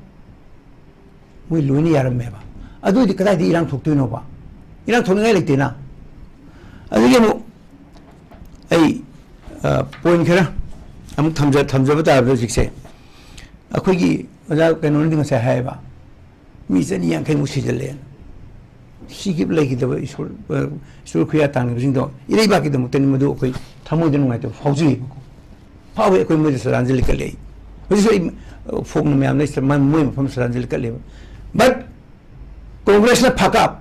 ꯃꯣꯏ ꯂꯣꯏꯅ ꯌꯥꯔꯝꯃꯦꯕ꯫ ꯑꯗꯨ ꯑꯣꯏꯗꯤ ꯀꯗꯥꯏꯗ ꯏꯔꯥꯡ ꯊꯣꯛꯇꯣꯏꯅꯣꯕ? ꯏꯔꯥꯡ ꯊꯣꯛꯅꯤꯡꯉꯥꯏ ꯂꯩꯇꯦꯅ꯫ ꯑꯗꯨꯒꯤ ꯑꯃꯨꯛ ꯑꯩ, ꯑ, ꯄꯣꯏꯟ ꯈꯔ ꯑꯃꯨꯛ ꯊꯝꯖ-, ꯊꯝꯖꯕ ꯇꯥꯔꯕꯗ ꯍꯧꯖꯤꯛꯁꯦ ꯑꯩꯈꯣꯏꯒꯤ ꯑꯣꯖꯥ ꯀꯩꯅꯣꯅꯗꯤ ꯉꯁꯥꯏ ꯍꯥꯏꯌꯦꯕ, ꯃꯤ ꯆꯅꯤ ꯌꯥꯡꯈꯩꯃꯨꯛ ꯁꯤꯖꯜꯂꯦꯅ꯫ ꯁꯤꯈꯤꯕ ꯂꯩꯈꯤꯗꯕ ꯏꯁꯣꯔ, ꯑ, ꯏꯁꯣꯔ ꯈꯨꯌꯥ ꯇꯥꯡꯅꯕꯁꯤꯡꯗꯣ ꯏꯔꯩꯕꯥꯛꯀꯤꯗꯃꯛꯇꯅꯤ, ꯃꯗꯨ ꯑꯩꯈꯣꯏ ꯊꯃꯣꯏꯗ ꯅꯨꯡꯉꯥꯏꯇꯕ ꯐꯥꯎꯖꯩꯕꯀꯣ꯫ ꯐꯥꯎꯋꯦ, ꯑꯩꯈꯣꯏ ꯃꯣꯏꯗ ꯁꯔꯥꯟꯖꯜꯂꯤ ꯀꯠꯂꯦ ꯑꯩ꯫ ꯍꯧꯖꯤꯛꯁꯨ ꯑꯩ, ꯑ, ꯐꯣꯡꯅ ꯃꯌꯥꯝꯗ ꯑꯩ ꯁꯔ-, ꯃ-, ꯃꯣꯏ ꯃꯐꯝ ꯁꯔꯥꯟꯖꯜꯂꯤ ꯀꯠꯂꯦꯕ꯫ But ꯀꯣꯡꯒ꯭ꯔꯦꯁꯅ ꯐꯥꯀꯥꯞ,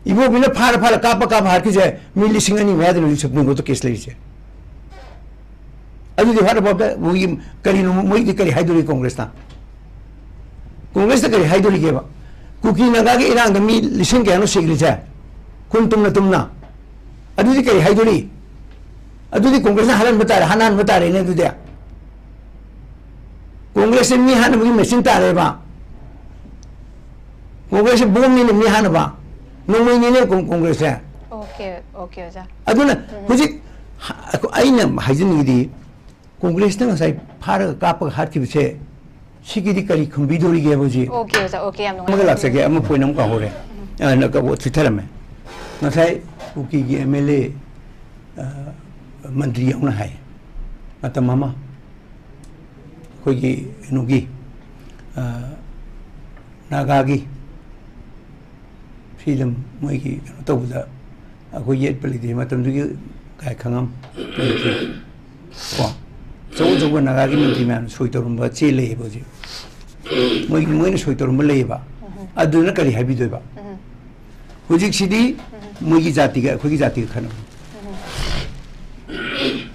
ꯏꯕꯣꯕꯤꯅ ꯐꯥꯔ ꯐꯥꯔ ꯀꯥꯞꯄ ꯀꯥꯞꯄ ꯍꯥꯠꯈꯤꯁꯦ ꯃꯤ ꯂꯤꯁꯤꯡ ꯑꯅꯤ ꯃꯌꯥꯗ ꯍꯧꯖꯤꯛ ꯁꯨꯄ꯭ꯔꯤꯝ ꯀꯣꯔꯠꯇ ꯀꯦꯁ ꯂꯩꯔꯤꯁꯦ꯫ ꯑꯗꯨꯗꯤ what about the, ꯃꯣꯏꯒꯤ ꯀꯔꯤꯅꯣ, ꯃꯣꯏꯗꯤ ꯀꯔꯤ ꯍꯥꯏꯗꯣꯔꯤ ꯀꯣꯡꯒ꯭ꯔꯦꯁꯅ? ꯀꯣꯡꯒ꯭ꯔꯦꯁꯅ ꯀꯔꯤ ꯍꯥꯏꯗꯣꯔꯤꯒꯦꯕ? ꯀꯨꯀꯤ ꯅꯥꯒꯥꯒꯤ ꯏꯔꯥꯡꯗ ꯃꯤ ꯂꯤꯁꯤꯡ ꯀꯌꯥꯅꯣ ꯁꯤꯈ꯭ꯔꯤꯁꯦ? ꯈꯨꯟ ꯇꯨꯝꯅ ꯇꯨꯝꯅ꯫ ꯑꯗꯨꯗꯤ ꯀꯔꯤ ꯍꯥꯏꯗꯣꯔꯤ? ꯑꯗꯨꯗꯤ ꯀꯣꯡꯒ꯭ꯔꯦꯁꯅ ꯍꯥꯠꯍꯟꯕ ꯇꯥꯔꯦ, ꯍꯥꯠꯅꯍꯟꯕ ꯇꯥꯔꯦꯅꯦ ꯑꯗꯨꯗꯤ꯫ ꯀꯣꯡꯒ꯭ꯔꯦꯁꯁꯦ ꯃꯤ ꯍꯥꯠꯅꯕꯒꯤ ꯃꯦꯆꯤꯟ ꯇꯥꯔꯦꯕ꯫ ꯀꯣꯡꯒ꯭ꯔꯦꯁꯁꯦ ꯕꯣꯝꯅꯤꯅ ꯃꯤ ꯍꯥꯠꯅꯕ, ꯅꯣꯡꯃꯩꯅꯤꯅ ꯀꯣꯡ-, ꯀꯣꯡꯒ꯭ꯔꯦꯁꯁꯦ꯫ ꯑꯣꯀꯦ ꯑꯣꯀꯦ ꯑꯣꯖꯥ꯫ ꯑꯗꯨꯅ ꯍꯧꯖꯤꯛ ꯍ-, ꯑꯩꯅ ꯍꯥꯏꯖꯅꯤꯡꯉꯤꯗꯤ, ꯀꯣꯡꯒ꯭ꯔꯦꯁꯅ ꯉꯁꯥꯏ ꯐꯥꯔꯒ ꯀꯥꯞꯄꯒ ꯍꯥꯠꯈꯤꯕꯁꯦ, ꯁꯤꯒꯤꯗꯤ ꯀꯔꯤ ꯈꯨꯝꯕꯤꯗꯣꯔꯤꯒꯦꯕ ꯍꯧꯖꯤꯛ? ꯑꯣꯀꯦ ꯑꯣꯖꯥ, ꯑꯣꯀꯦ, ꯌꯥꯝ ꯑꯃꯒ ꯂꯥꯛꯆꯒꯦ, ꯑꯃ ꯄꯣꯏꯟ ꯑꯃ ꯀꯥꯎꯍꯧꯔꯦ꯫ ꯑ, ꯅ-, ꯀ-, ꯊꯤꯊꯔꯝꯃꯦ꯫ ꯉꯁꯥꯏ ꯀꯨꯀꯤꯒꯤ ꯑꯦꯝ ꯑꯦꯜ ꯑꯦ, ꯑ, ꯃꯟꯇ꯭ꯔꯤ ꯌꯥꯎꯅ ꯍꯥꯏ, ꯃꯇꯝ ꯑꯃ ꯑꯩꯈꯣꯏꯒꯤ ꯀꯩꯅꯣꯒꯤ, ꯑ, ꯅꯥꯒꯥꯒꯤ ꯐꯤꯂꯝ ꯃꯣꯏꯒꯤ ꯀꯩꯅꯣ ꯇꯧꯕꯗ ꯑꯩꯈꯣꯏ ꯌꯦꯠꯄ ꯂꯩꯇꯦ ꯃꯇꯝꯗꯨꯒꯤ ꯀꯥꯏ ꯈꯪꯉꯝ ꯂꯩꯇꯦ꯫ ꯀꯣ, ꯑꯆꯧ ꯑꯆꯧꯕ ꯅꯥꯒꯥꯒꯤ ꯃꯟꯇ꯭ꯔꯤ ꯃꯌꯥꯝꯅ ꯁꯣꯏ ꯇꯧꯔꯝꯕ ꯆꯦ ꯂꯩꯌꯦꯕ ꯍꯧꯖꯤꯛ꯫ ꯃꯣꯏ, ꯃꯣꯏꯅ ꯁꯣꯏ ꯇꯧꯔꯝꯕ ꯂꯩꯌꯦꯕ꯫ ꯑꯗꯨꯅ ꯀꯔꯤ ꯍꯥꯏꯕꯤꯗꯣꯏꯕ? ꯍꯧꯖꯤꯛꯁꯤꯗꯤ ꯃꯣꯏꯒꯤ ꯖꯥꯇꯤꯒ ꯑꯩꯈꯣꯏꯒꯤ ꯖꯥꯇꯤꯒ ꯈꯠꯅꯕ꯫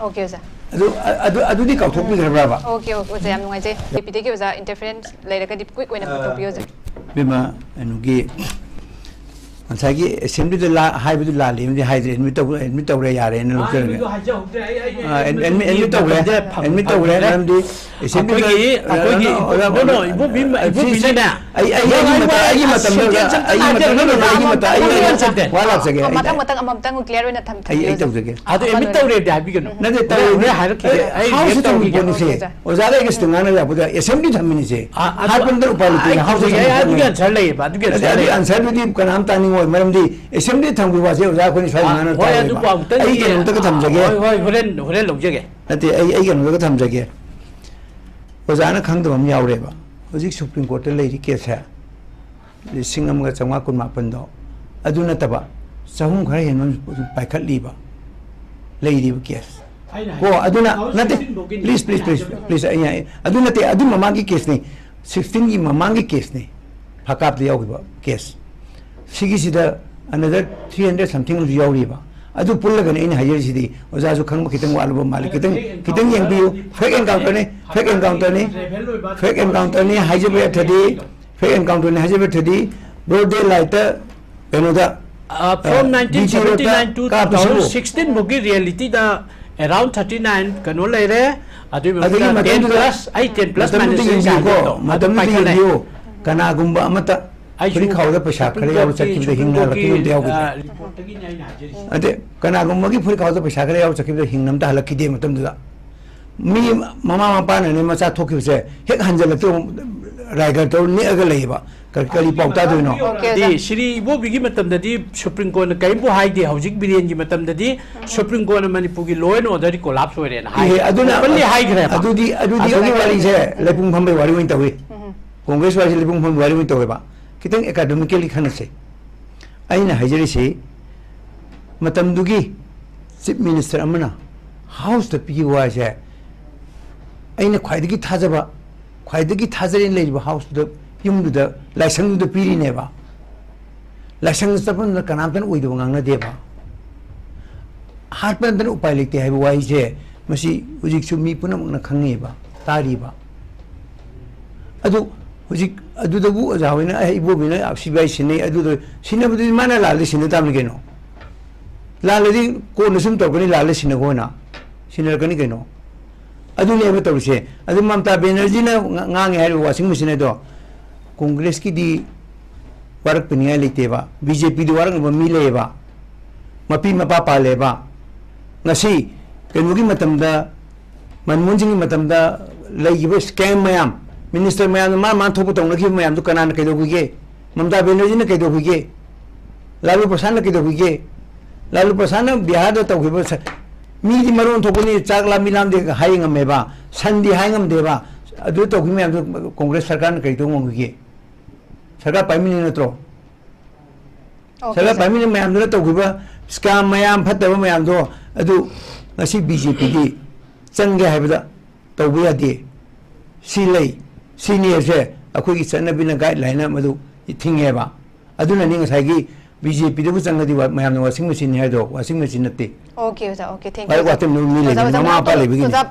ꯑꯣꯀꯦ ꯑꯣꯖꯥ꯫ ꯑꯗꯨ, ꯑ-, ꯑꯗꯨ, ꯑꯗꯨꯗꯤ ꯀꯥꯎꯊꯣꯛꯄꯤꯈ꯭ꯔꯕ꯭ꯔꯕ? ꯑꯣꯀꯦ ꯑꯣꯀꯦ ꯑꯣꯖꯥ, ꯌꯥꯝ ꯅꯨꯡꯉꯥꯏꯖꯩ꯫ ꯕꯤ ꯄꯤꯗꯒꯤ ꯑꯣꯖꯥ ꯏꯟꯇꯔꯐꯤꯌꯔꯦꯟꯁ ꯂꯩꯔꯒꯗꯤ ꯀ꯭ꯋꯤꯛ ꯑꯣꯏꯅ ꯇꯧꯕꯤꯌꯨ ꯑꯣꯖꯥ꯫ ꯏꯕꯦꯝꯃ, ꯀꯩꯅꯣꯒꯤ ꯉꯁꯥꯏꯒꯤ ꯑꯦꯁꯦꯝꯕ꯭ꯂꯤꯗ ꯂꯥ-, ꯍꯥꯏꯕꯗꯨ ꯂꯥꯜꯂꯤ ꯑꯃꯗꯤ ꯍꯥꯏꯗ꯭ꯔꯦ, ꯑꯦꯗꯃꯤꯠ ꯇꯧ-, ꯑꯦꯗꯃꯤꯠ ꯇꯧꯔꯦ ꯌꯥꯔꯦꯅ ꯂꯧꯖꯔꯒꯦ꯫ ꯑꯩꯗꯣ ꯍꯥꯏꯖꯍꯧꯗ꯭ꯔꯦ, ꯑꯩ, ꯑꯩ, ꯑꯥ, ꯑꯦꯗ-, ꯑꯩ, ꯑꯦꯗꯃꯤꯠ, ꯑꯦꯗꯃꯤꯠ ꯇꯧꯔꯦ, ꯃꯇꯝꯁꯦ ꯐꯪ-, ꯑꯦꯗꯃꯤꯠ ꯇꯧꯔꯦ, ꯐꯪꯗ꯭ꯔꯦ꯫ ꯃꯔꯝꯗꯤ ꯑꯦꯁꯦꯝꯕ꯭ꯂꯤꯗ, ꯑꯩꯈꯣꯏꯒꯤ, ꯑꯩꯈꯣꯏꯒꯤ, ꯑ, no, no, ꯑ, ꯏꯕꯣꯕꯤ, ꯁꯤ-, ꯏꯕꯣꯕꯤꯅꯅꯦ, ꯑꯩ, ꯑꯩꯒꯤ ꯅꯪ ꯃꯇꯝꯗ, ꯍꯥꯏꯕ ꯑꯩꯒꯤ ꯑꯁ, ꯃꯇꯝꯗ, sentence ꯑꯃ ꯑꯩꯒꯤ, ꯍꯥꯏꯕꯤꯔꯛꯀꯦ꯫ no, no, no, no, ꯑꯩꯒꯤ ꯃꯇꯝ, ꯑꯩꯒꯤ ꯑꯃ ꯃꯇꯝ, ꯍꯥꯏꯕꯤꯔꯛꯀꯦ꯫ ꯋꯥ ꯂꯥꯛꯆꯒꯦ, ꯑꯩ, ꯃꯊꯪ ꯃꯊꯪ ꯑꯃꯃꯝꯇꯪ ꯀ꯭ꯂꯤꯌꯥꯔ ꯑꯣꯏꯅ ꯊꯝ- ꯑꯩ, ꯑꯩ ꯊꯝꯕꯤꯌꯨ꯫ ꯇꯧꯖꯒꯦ꯫ ꯑꯗꯣ ꯑꯦꯗꯃꯤꯠ ꯇꯧꯔꯦꯗꯤ ꯍꯥꯏꯕꯤꯒꯅꯨ꯫ ꯅꯠꯇꯦ, ꯍꯣꯔꯦꯟ, ꯇꯧꯔꯦ꯫ ꯍꯣꯔꯦꯟ ꯍꯥꯏꯔꯛꯈꯤꯒꯦ꯫ ꯑꯦ, ꯑꯩ ꯍꯥꯎꯁ ꯔꯤꯌꯦꯛ ꯑꯗꯨꯝ ꯇꯧꯈꯤꯒꯦ꯫ ꯄꯣꯟꯅꯤꯁꯦ꯫ ꯑꯣꯀꯦ, ꯑꯣꯖꯥ꯫ ꯑꯣꯖꯥꯒ ꯑꯩꯒꯁꯨ ꯉꯥꯡꯅꯕ ꯌꯥꯄꯣꯠꯇꯦ꯫ ꯑꯦꯁꯦꯝꯕ꯭ꯂꯤ ꯊꯝꯃꯤꯅꯤꯁꯦ꯫ ꯑ, ꯑꯗꯨ, ꯍꯥꯏꯕ ꯅꯠꯇꯅ ꯎꯄꯥꯏ ꯂꯩꯇꯦ꯫ ꯑꯩ ꯍꯥꯎꯁ ꯇꯧꯖꯒꯦ, ꯑꯗꯨꯝ ꯑꯩ ꯑꯗꯨꯒꯤ ꯄꯣꯟꯅꯤ꯫ ꯑꯟꯁꯔ ꯂꯩꯌꯦꯕ, ꯑꯗꯨꯒꯤ ꯅꯠꯇꯦ, ꯑꯟꯁꯔ ꯑꯗꯨꯒꯤ ꯂꯩꯌꯦꯕ꯫ ꯑꯟꯁꯔꯗꯨꯗꯤ ꯀꯅꯥꯝ ꯇꯥꯅꯤꯡꯉꯣꯏ꯫ ꯃꯔꯝꯗꯤ ꯑꯦꯁꯦꯝꯕ꯭ꯂꯤ ꯊꯝꯈꯤꯕ ꯋꯥꯁꯦ ꯑꯣꯖꯥ ꯑꯩꯈꯣꯏꯅ ꯁ꯭ꯋꯥꯏꯗ ꯑ, ꯉꯥꯡꯅꯕ ꯍꯣꯏ, ꯑꯗꯨ ꯇꯥꯔꯦꯕ꯫ ꯑꯃꯨꯛꯇꯪ ꯑꯩꯒꯤ ꯀꯩꯅꯣꯝꯇꯒ ꯊꯝꯖꯒꯦ꯫ ꯍꯣꯏ, ꯍꯣꯏ, ꯍꯣꯔꯦꯟ, ꯍꯣꯔꯦꯟ ꯂꯧꯖꯒꯦ꯫ ꯅꯠꯇꯦ, ꯑꯩ, ꯑꯩ ꯀꯩꯅꯣꯝꯇꯒ ꯊꯝꯖꯒꯦ꯫ ꯑꯣꯖꯥꯅ ꯈꯪꯗꯕ ꯑꯃ ꯌꯥꯎꯔꯦꯕ꯫ ꯍꯧꯖꯤꯛ ꯁꯨꯄ꯭ꯔꯤꯝ ꯀꯣꯔꯠꯇ ꯂꯩꯔꯤ ꯀꯦꯁꯁꯦ ꯂꯤꯁꯤꯡ ꯑꯃꯒ ꯆꯥꯝꯃꯉꯥ ꯀꯨꯟꯃꯥꯄꯟꯗꯣ, ꯑꯗꯨ ꯅꯠꯇꯕ ꯆꯍꯨꯝ ꯈꯔ ꯍꯦꯟꯕ ꯑꯃꯁꯨ ꯄꯥꯏꯈꯠꯂꯤꯕ, ꯂꯩꯔꯤꯕ ꯀꯦꯁ꯫ ꯑꯩꯅ ꯀꯣ, ꯍꯥꯏ-, ꯑꯗꯨꯅ, two thousand ꯅꯠꯇꯦ, sixteen ꯐꯥꯎꯒꯤꯅꯤ please, please, please, ꯍꯥꯏꯖꯕ꯫ please, ꯑꯩ ꯍꯥꯏ-, ꯑꯗꯨ ꯅꯠꯇꯦ, ꯑꯗꯨ ꯃꯃꯥꯡꯒꯤ ꯀꯦꯁꯅꯤ, ꯁꯤꯛꯁꯇꯤꯟꯒꯤ ꯃꯃꯥꯡꯒꯤ ꯀꯦꯁꯅꯤ, ꯐꯀꯥꯞꯇ ꯌꯥꯎꯈꯤꯕ ꯀꯦꯁ꯫ ꯁꯤꯒꯤꯁꯤꯗ another three hundred something ꯑꯃꯁꯨ ꯌꯥꯎꯔꯤꯕ꯫ ꯑꯗꯨ ꯄꯨꯜꯂꯒꯅꯤ ꯑꯩꯅ ꯍꯥꯏꯖꯔꯤꯁꯤꯗꯤ꯫ ꯑꯣꯖꯥꯁꯨ ꯈꯪꯕ ꯈꯤꯇꯪ ꯋꯥꯠꯂꯕ ꯃꯥꯜꯂꯤ, ꯈꯤꯇꯪ, ꯈꯤꯇꯪ ꯌꯦꯡꯕꯤꯌꯨ꯫ Fake encounter ꯅꯤ, fake encounter ꯅꯤ, fake encounter ꯅꯤ ꯍꯥꯏꯖꯕ ꯌꯥꯗ꯭ꯔꯗꯤ, fake encounter ꯅꯤ ꯍꯥꯏꯖꯕ ꯌꯥꯗ꯭ꯔꯗꯤ, broad daylight ꯀꯩꯅꯣꯗ, Uh, from ꯑ, nineteen seventy nine to B T ꯔꯣꯗꯇ ꯀꯥꯞꯄꯁꯤꯕꯨ꯫ two thousand sixteen ꯐꯥꯎꯒꯤ ꯔꯤꯌꯦꯂꯤꯇꯤꯗ around thirty nine ꯀꯩꯅꯣ ꯂꯩꯔꯦ꯫ ꯑꯗꯨꯒꯤ ꯑꯗꯒꯤ ꯃꯇꯨꯡꯗ ten ꯃꯇꯝꯗꯨꯗ, plus, ꯑꯩ ten plus ꯃꯇꯝꯗꯨꯗ minus ꯌꯦꯡꯕꯤꯌꯨꯀꯣ, ꯍꯥꯏꯕꯗꯣ ꯑꯗꯨ ꯃꯇꯝꯗꯨꯗ ꯄꯥꯏꯈꯠꯂꯦ꯫ ꯌꯦꯡꯕꯤꯌꯨ, ꯀꯅꯥꯒꯨꯝꯕ ꯑꯃꯠꯇ ꯑꯩꯁꯨ ꯐꯨꯔꯤꯠ ꯈꯥꯎꯗ ꯄꯩꯁꯥ Supreme ꯈꯔ ꯌꯥꯎꯕ Courtꯀꯤ, ꯆꯠꯈꯤꯕꯗ Supreme ꯍꯤꯡꯅ ꯍꯜꯂꯛꯈꯤꯕ Courtꯀꯤ, ꯑꯝꯇ ꯌꯥꯎꯈꯤꯗꯦ꯫ ꯑ, reportꯇꯒꯤꯅꯦ ꯑꯩꯅ ꯍꯥꯏꯖꯔꯤꯁꯦ꯫ ꯑꯗꯩ ꯀꯅꯥꯒꯨꯝꯕꯒꯤ ꯐꯨꯔꯤꯠ ꯈꯥꯎꯗ ꯄꯩꯁꯥ ꯈꯔ ꯌꯥꯎꯕ ꯆꯠꯈꯤꯕꯗ ꯍꯤꯡꯅ ꯑꯝꯇ ꯍꯜꯂꯛꯈꯤꯗꯦ ꯃꯇꯝꯗꯨꯗ꯫ ꯃꯤ ꯃꯃꯥ ꯃꯄꯥꯅꯅꯦ ꯃꯆꯥ ꯊꯣꯛꯈꯤꯕꯁꯦ ꯍꯦꯛ ꯍꯟꯖꯜꯂꯛꯇ ꯔꯥꯏꯒꯔ ꯇꯧꯔ ꯅꯦꯛꯑꯒ ꯂꯩꯌꯦꯕ꯫ ꯀꯔꯤ, ꯀꯔꯤ ꯄꯥꯎ ꯇꯥꯗꯣꯏꯅꯣ? Okay, ꯗꯤ ꯑꯣꯖꯥ꯫ ꯁ꯭ꯔꯤ ꯏꯕꯣꯕꯤꯒꯤ ꯃꯇꯝꯗꯗꯤ Supreme Courtꯅ ꯀꯔꯤꯝꯕꯨ ꯍꯥꯏꯗꯦ, ꯍꯧꯖꯤꯛ ꯕꯤꯔꯦꯟꯒꯤ ꯃꯇꯝꯗꯗꯤ Supreme Courtꯅ ꯃꯅꯤꯄꯨꯔꯒꯤ law and orderꯗꯤ collapse ꯑꯣꯏꯔꯦꯅ ꯍꯥꯏ꯫ ꯏꯍꯦ, ꯑꯗꯨꯅ Openly ꯍꯥꯏꯈ꯭ꯔꯦꯕ꯫ ꯑꯗꯨꯗꯤ, ꯑꯗꯨꯗꯤ ꯑꯗꯨꯒꯤ ꯑꯗꯨꯒꯤ ꯋꯥꯔꯤꯁꯦ ꯂꯩꯄꯨꯡ ꯐꯝꯕꯩ ꯋꯥꯔꯤ ꯑꯣꯏꯅ ꯇꯧꯏ꯫ ꯎꯝ꯫ Congress ꯋꯥꯔꯤꯁꯦ ꯂꯩꯄꯨꯡ ꯐꯝꯕꯩ ꯋꯥꯔꯤ ꯑꯣꯏꯅ ꯇꯧꯋꯦꯕ꯫ ꯈꯤꯇꯪ academically ꯈꯟꯅꯁꯦ꯫ ꯑꯩꯅ ꯍꯥꯏꯖꯔꯤꯁꯤ, ꯃꯇꯝꯗꯨꯒꯤ Chief Minister ꯑꯃꯅ Houseꯇ ꯄꯤꯈꯤꯕ ꯋꯥꯁꯦ, ꯑꯩꯅ ꯈ꯭ꯋꯥꯏꯗꯒꯤ ꯊꯥꯖꯕ, ꯈ꯭ꯋꯥꯏꯗꯒꯤ ꯊꯥꯖꯔꯦꯅ ꯂꯩꯔꯤꯕ Houseꯇꯨꯗ, ꯌꯨꯝꯗꯨꯗ, ꯂꯥꯏꯁꯪꯗꯨꯗ ꯄꯤꯔꯤꯅꯦꯕ꯫ ꯂꯥꯏꯁꯪꯗ ꯆꯠꯄ ꯃꯇꯝꯗ ꯀꯅꯥꯝꯇꯅ ꯑꯣꯏꯗꯕ ꯉꯥꯡꯅꯗꯦꯕ꯫ ꯍꯥꯠꯄ ꯅꯠꯇꯅ ꯎꯄꯥꯏ ꯂꯩꯇꯦ ꯍꯥꯏꯕ ꯋꯥꯍꯩꯁꯦ, ꯃꯁꯤ ꯍꯧꯖꯤꯛꯁꯨ ꯃꯤ ꯄꯨꯝꯅꯃꯛꯅ ꯈꯪꯉꯤꯕ, ꯇꯥꯔꯤꯕ꯫ ꯑꯗꯨ ꯍꯧꯖꯤꯛ ꯑꯗꯨꯗꯕꯨ ꯑꯣꯖꯥ ꯍꯣꯏꯅ, "ꯑꯦ, ꯏꯕꯣꯕꯤꯅ ꯁꯤ ꯕꯤ ꯑꯥꯏ ꯁꯤꯟꯅꯩ", ꯑꯗꯨꯗ ꯁꯤꯟꯅꯕꯗꯨꯗꯤ ꯃꯥꯅ ꯂꯥꯜꯂꯦ ꯁꯤꯟꯅ ꯇꯥꯕꯅꯤ ꯀꯩꯅꯣ꯫ ꯂꯥꯜꯂꯗꯤ ꯀꯣꯟꯅ ꯁꯨꯝ ꯇꯧꯔꯛꯀꯅꯤ, ꯂꯥꯜꯂꯦ ꯁꯤꯟꯅꯒꯣꯅ ꯁꯤꯟꯅꯔꯛꯀꯅꯤ ꯀꯩꯅꯣ꯫ ꯑꯗꯨꯅꯦꯕ ꯇꯧꯔꯤꯁꯦ꯫ ꯑꯗꯨ ꯃꯃꯇꯥ ꯕꯦꯅꯔꯖꯤꯅ ꯉ-, ꯉꯥꯡꯉꯦ ꯍꯥꯏꯔꯤꯕ washing machine ꯍꯥꯏꯗꯣ, ꯀꯣꯡꯒ꯭ꯔꯦꯁꯀꯤꯗꯤ ꯋꯥꯔꯛꯄꯤꯅꯤꯡꯉꯥꯏ ꯂꯩꯇꯦꯕ, ꯕꯤ ꯖꯦ ꯄꯤꯗꯤ ꯋꯥꯔꯛꯅꯕ ꯃꯤ ꯂꯩꯌꯦꯕ, ꯃꯄꯤ ꯃꯄꯥ ꯄꯥꯜꯂꯦꯕ꯫ ꯉꯁꯤ ꯀꯩꯅꯣꯒꯤ ꯃꯇꯝꯗ, ꯃꯟꯃꯣꯍꯟ ꯁꯤꯡꯒꯤ ꯃꯇꯝꯗ ꯂꯩꯈꯤꯕ scam ꯃꯌꯥꯝ, minister ꯃꯌꯥꯝꯅ ꯃꯥ ꯃꯥꯅ ꯊꯣꯛꯄ ꯇꯧꯅꯈꯤꯕ ꯃꯌꯥꯝꯗꯨ ꯀꯅꯥꯅ ꯀꯩꯗꯧꯈꯤꯒꯦ? ꯃꯃꯇꯥ ꯕꯦꯅꯔꯖꯤꯅ ꯀꯩꯗꯧꯈꯤꯒꯦ? ꯂꯥꯂꯨ ꯄ꯭ꯔꯁꯥꯗꯅ ꯀꯩꯗꯧꯈꯤꯒꯦ? ꯂꯥꯂꯨ ꯄ꯭ꯔꯁꯥꯗꯅ ꯕꯤꯍꯥꯔꯗ ꯇꯧꯈꯤꯕ ꯁ-, ꯃꯤꯗꯤ ꯃꯔꯣꯟ ꯊꯣꯛꯄꯅꯤ, ꯆꯥꯛ ꯂꯥꯝꯃꯤ ꯂꯥꯝꯗꯦ ꯍꯥꯏ ꯉꯝꯃꯦꯕ, ꯁꯟꯗꯤ ꯍꯥꯏ ꯉꯝꯗꯦꯕ꯫ ꯑꯗꯨ ꯇꯧꯈꯤꯕ ꯃꯌꯥꯝꯗꯨ ꯀꯣꯡꯒ꯭ꯔꯦꯁ ꯁꯔꯀꯥꯔꯅ ꯀꯔꯤ ꯇꯧꯕ ꯉꯝꯈꯤꯒꯦ? ꯁꯔꯀꯥꯔ ꯄꯥꯏꯃꯤꯟꯅꯩ ꯅꯠꯇ꯭ꯔꯣ? Okay, ꯁꯔꯀꯥꯔ sir꯫ ꯄꯥꯏꯃꯤꯟꯅꯩ ꯃꯌꯥꯝꯗꯨꯅ ꯇꯧꯈꯤꯕ scam ꯃꯌꯥꯝ, ꯐꯠꯇꯕ ꯃꯌꯥꯝꯗꯣ, ꯑꯗꯨ ꯉꯁꯤ ꯕꯤ ꯖꯦ ꯄꯤꯒꯤ ꯆꯪꯒꯦ ꯍꯥꯏꯕꯗ ꯇꯧꯕ ꯌꯥꯗꯦ꯫ ꯁꯤ ꯂꯩ, ꯁꯤꯅꯤ ꯍꯥꯏꯕꯁꯦ ꯑꯩꯈꯣꯏꯒꯤ ꯆꯠꯅꯕꯤꯅ, guideline ꯃꯗꯨ ꯊꯤꯡꯉꯦꯕ꯫ ꯑꯗꯨꯅꯅꯤ ꯉꯁꯥꯏꯒꯤ ꯕꯤ ꯖꯦ ꯄꯤꯗꯕꯨ ꯆꯪꯉꯗꯤ ꯋꯥ-, ꯃꯌꯥꯝꯅ washing machine ꯍꯥꯏꯗꯣ washing machine ꯅꯠꯇꯦ꯫ Okay, ꯑꯣꯖꯥ, okay, thank you, ꯂꯥꯏꯔꯤꯛ ꯑꯣꯖꯥ꯫ ꯋꯥꯠꯇꯕ ꯃꯤ ꯂꯩꯕꯅꯤ, ꯑꯣꯖꯥ, ꯑꯣꯖꯥ, ꯃꯃꯥ ꯃꯄꯥ ꯂꯩꯕꯒꯤꯅꯤ꯫ ꯑꯣꯖꯥ,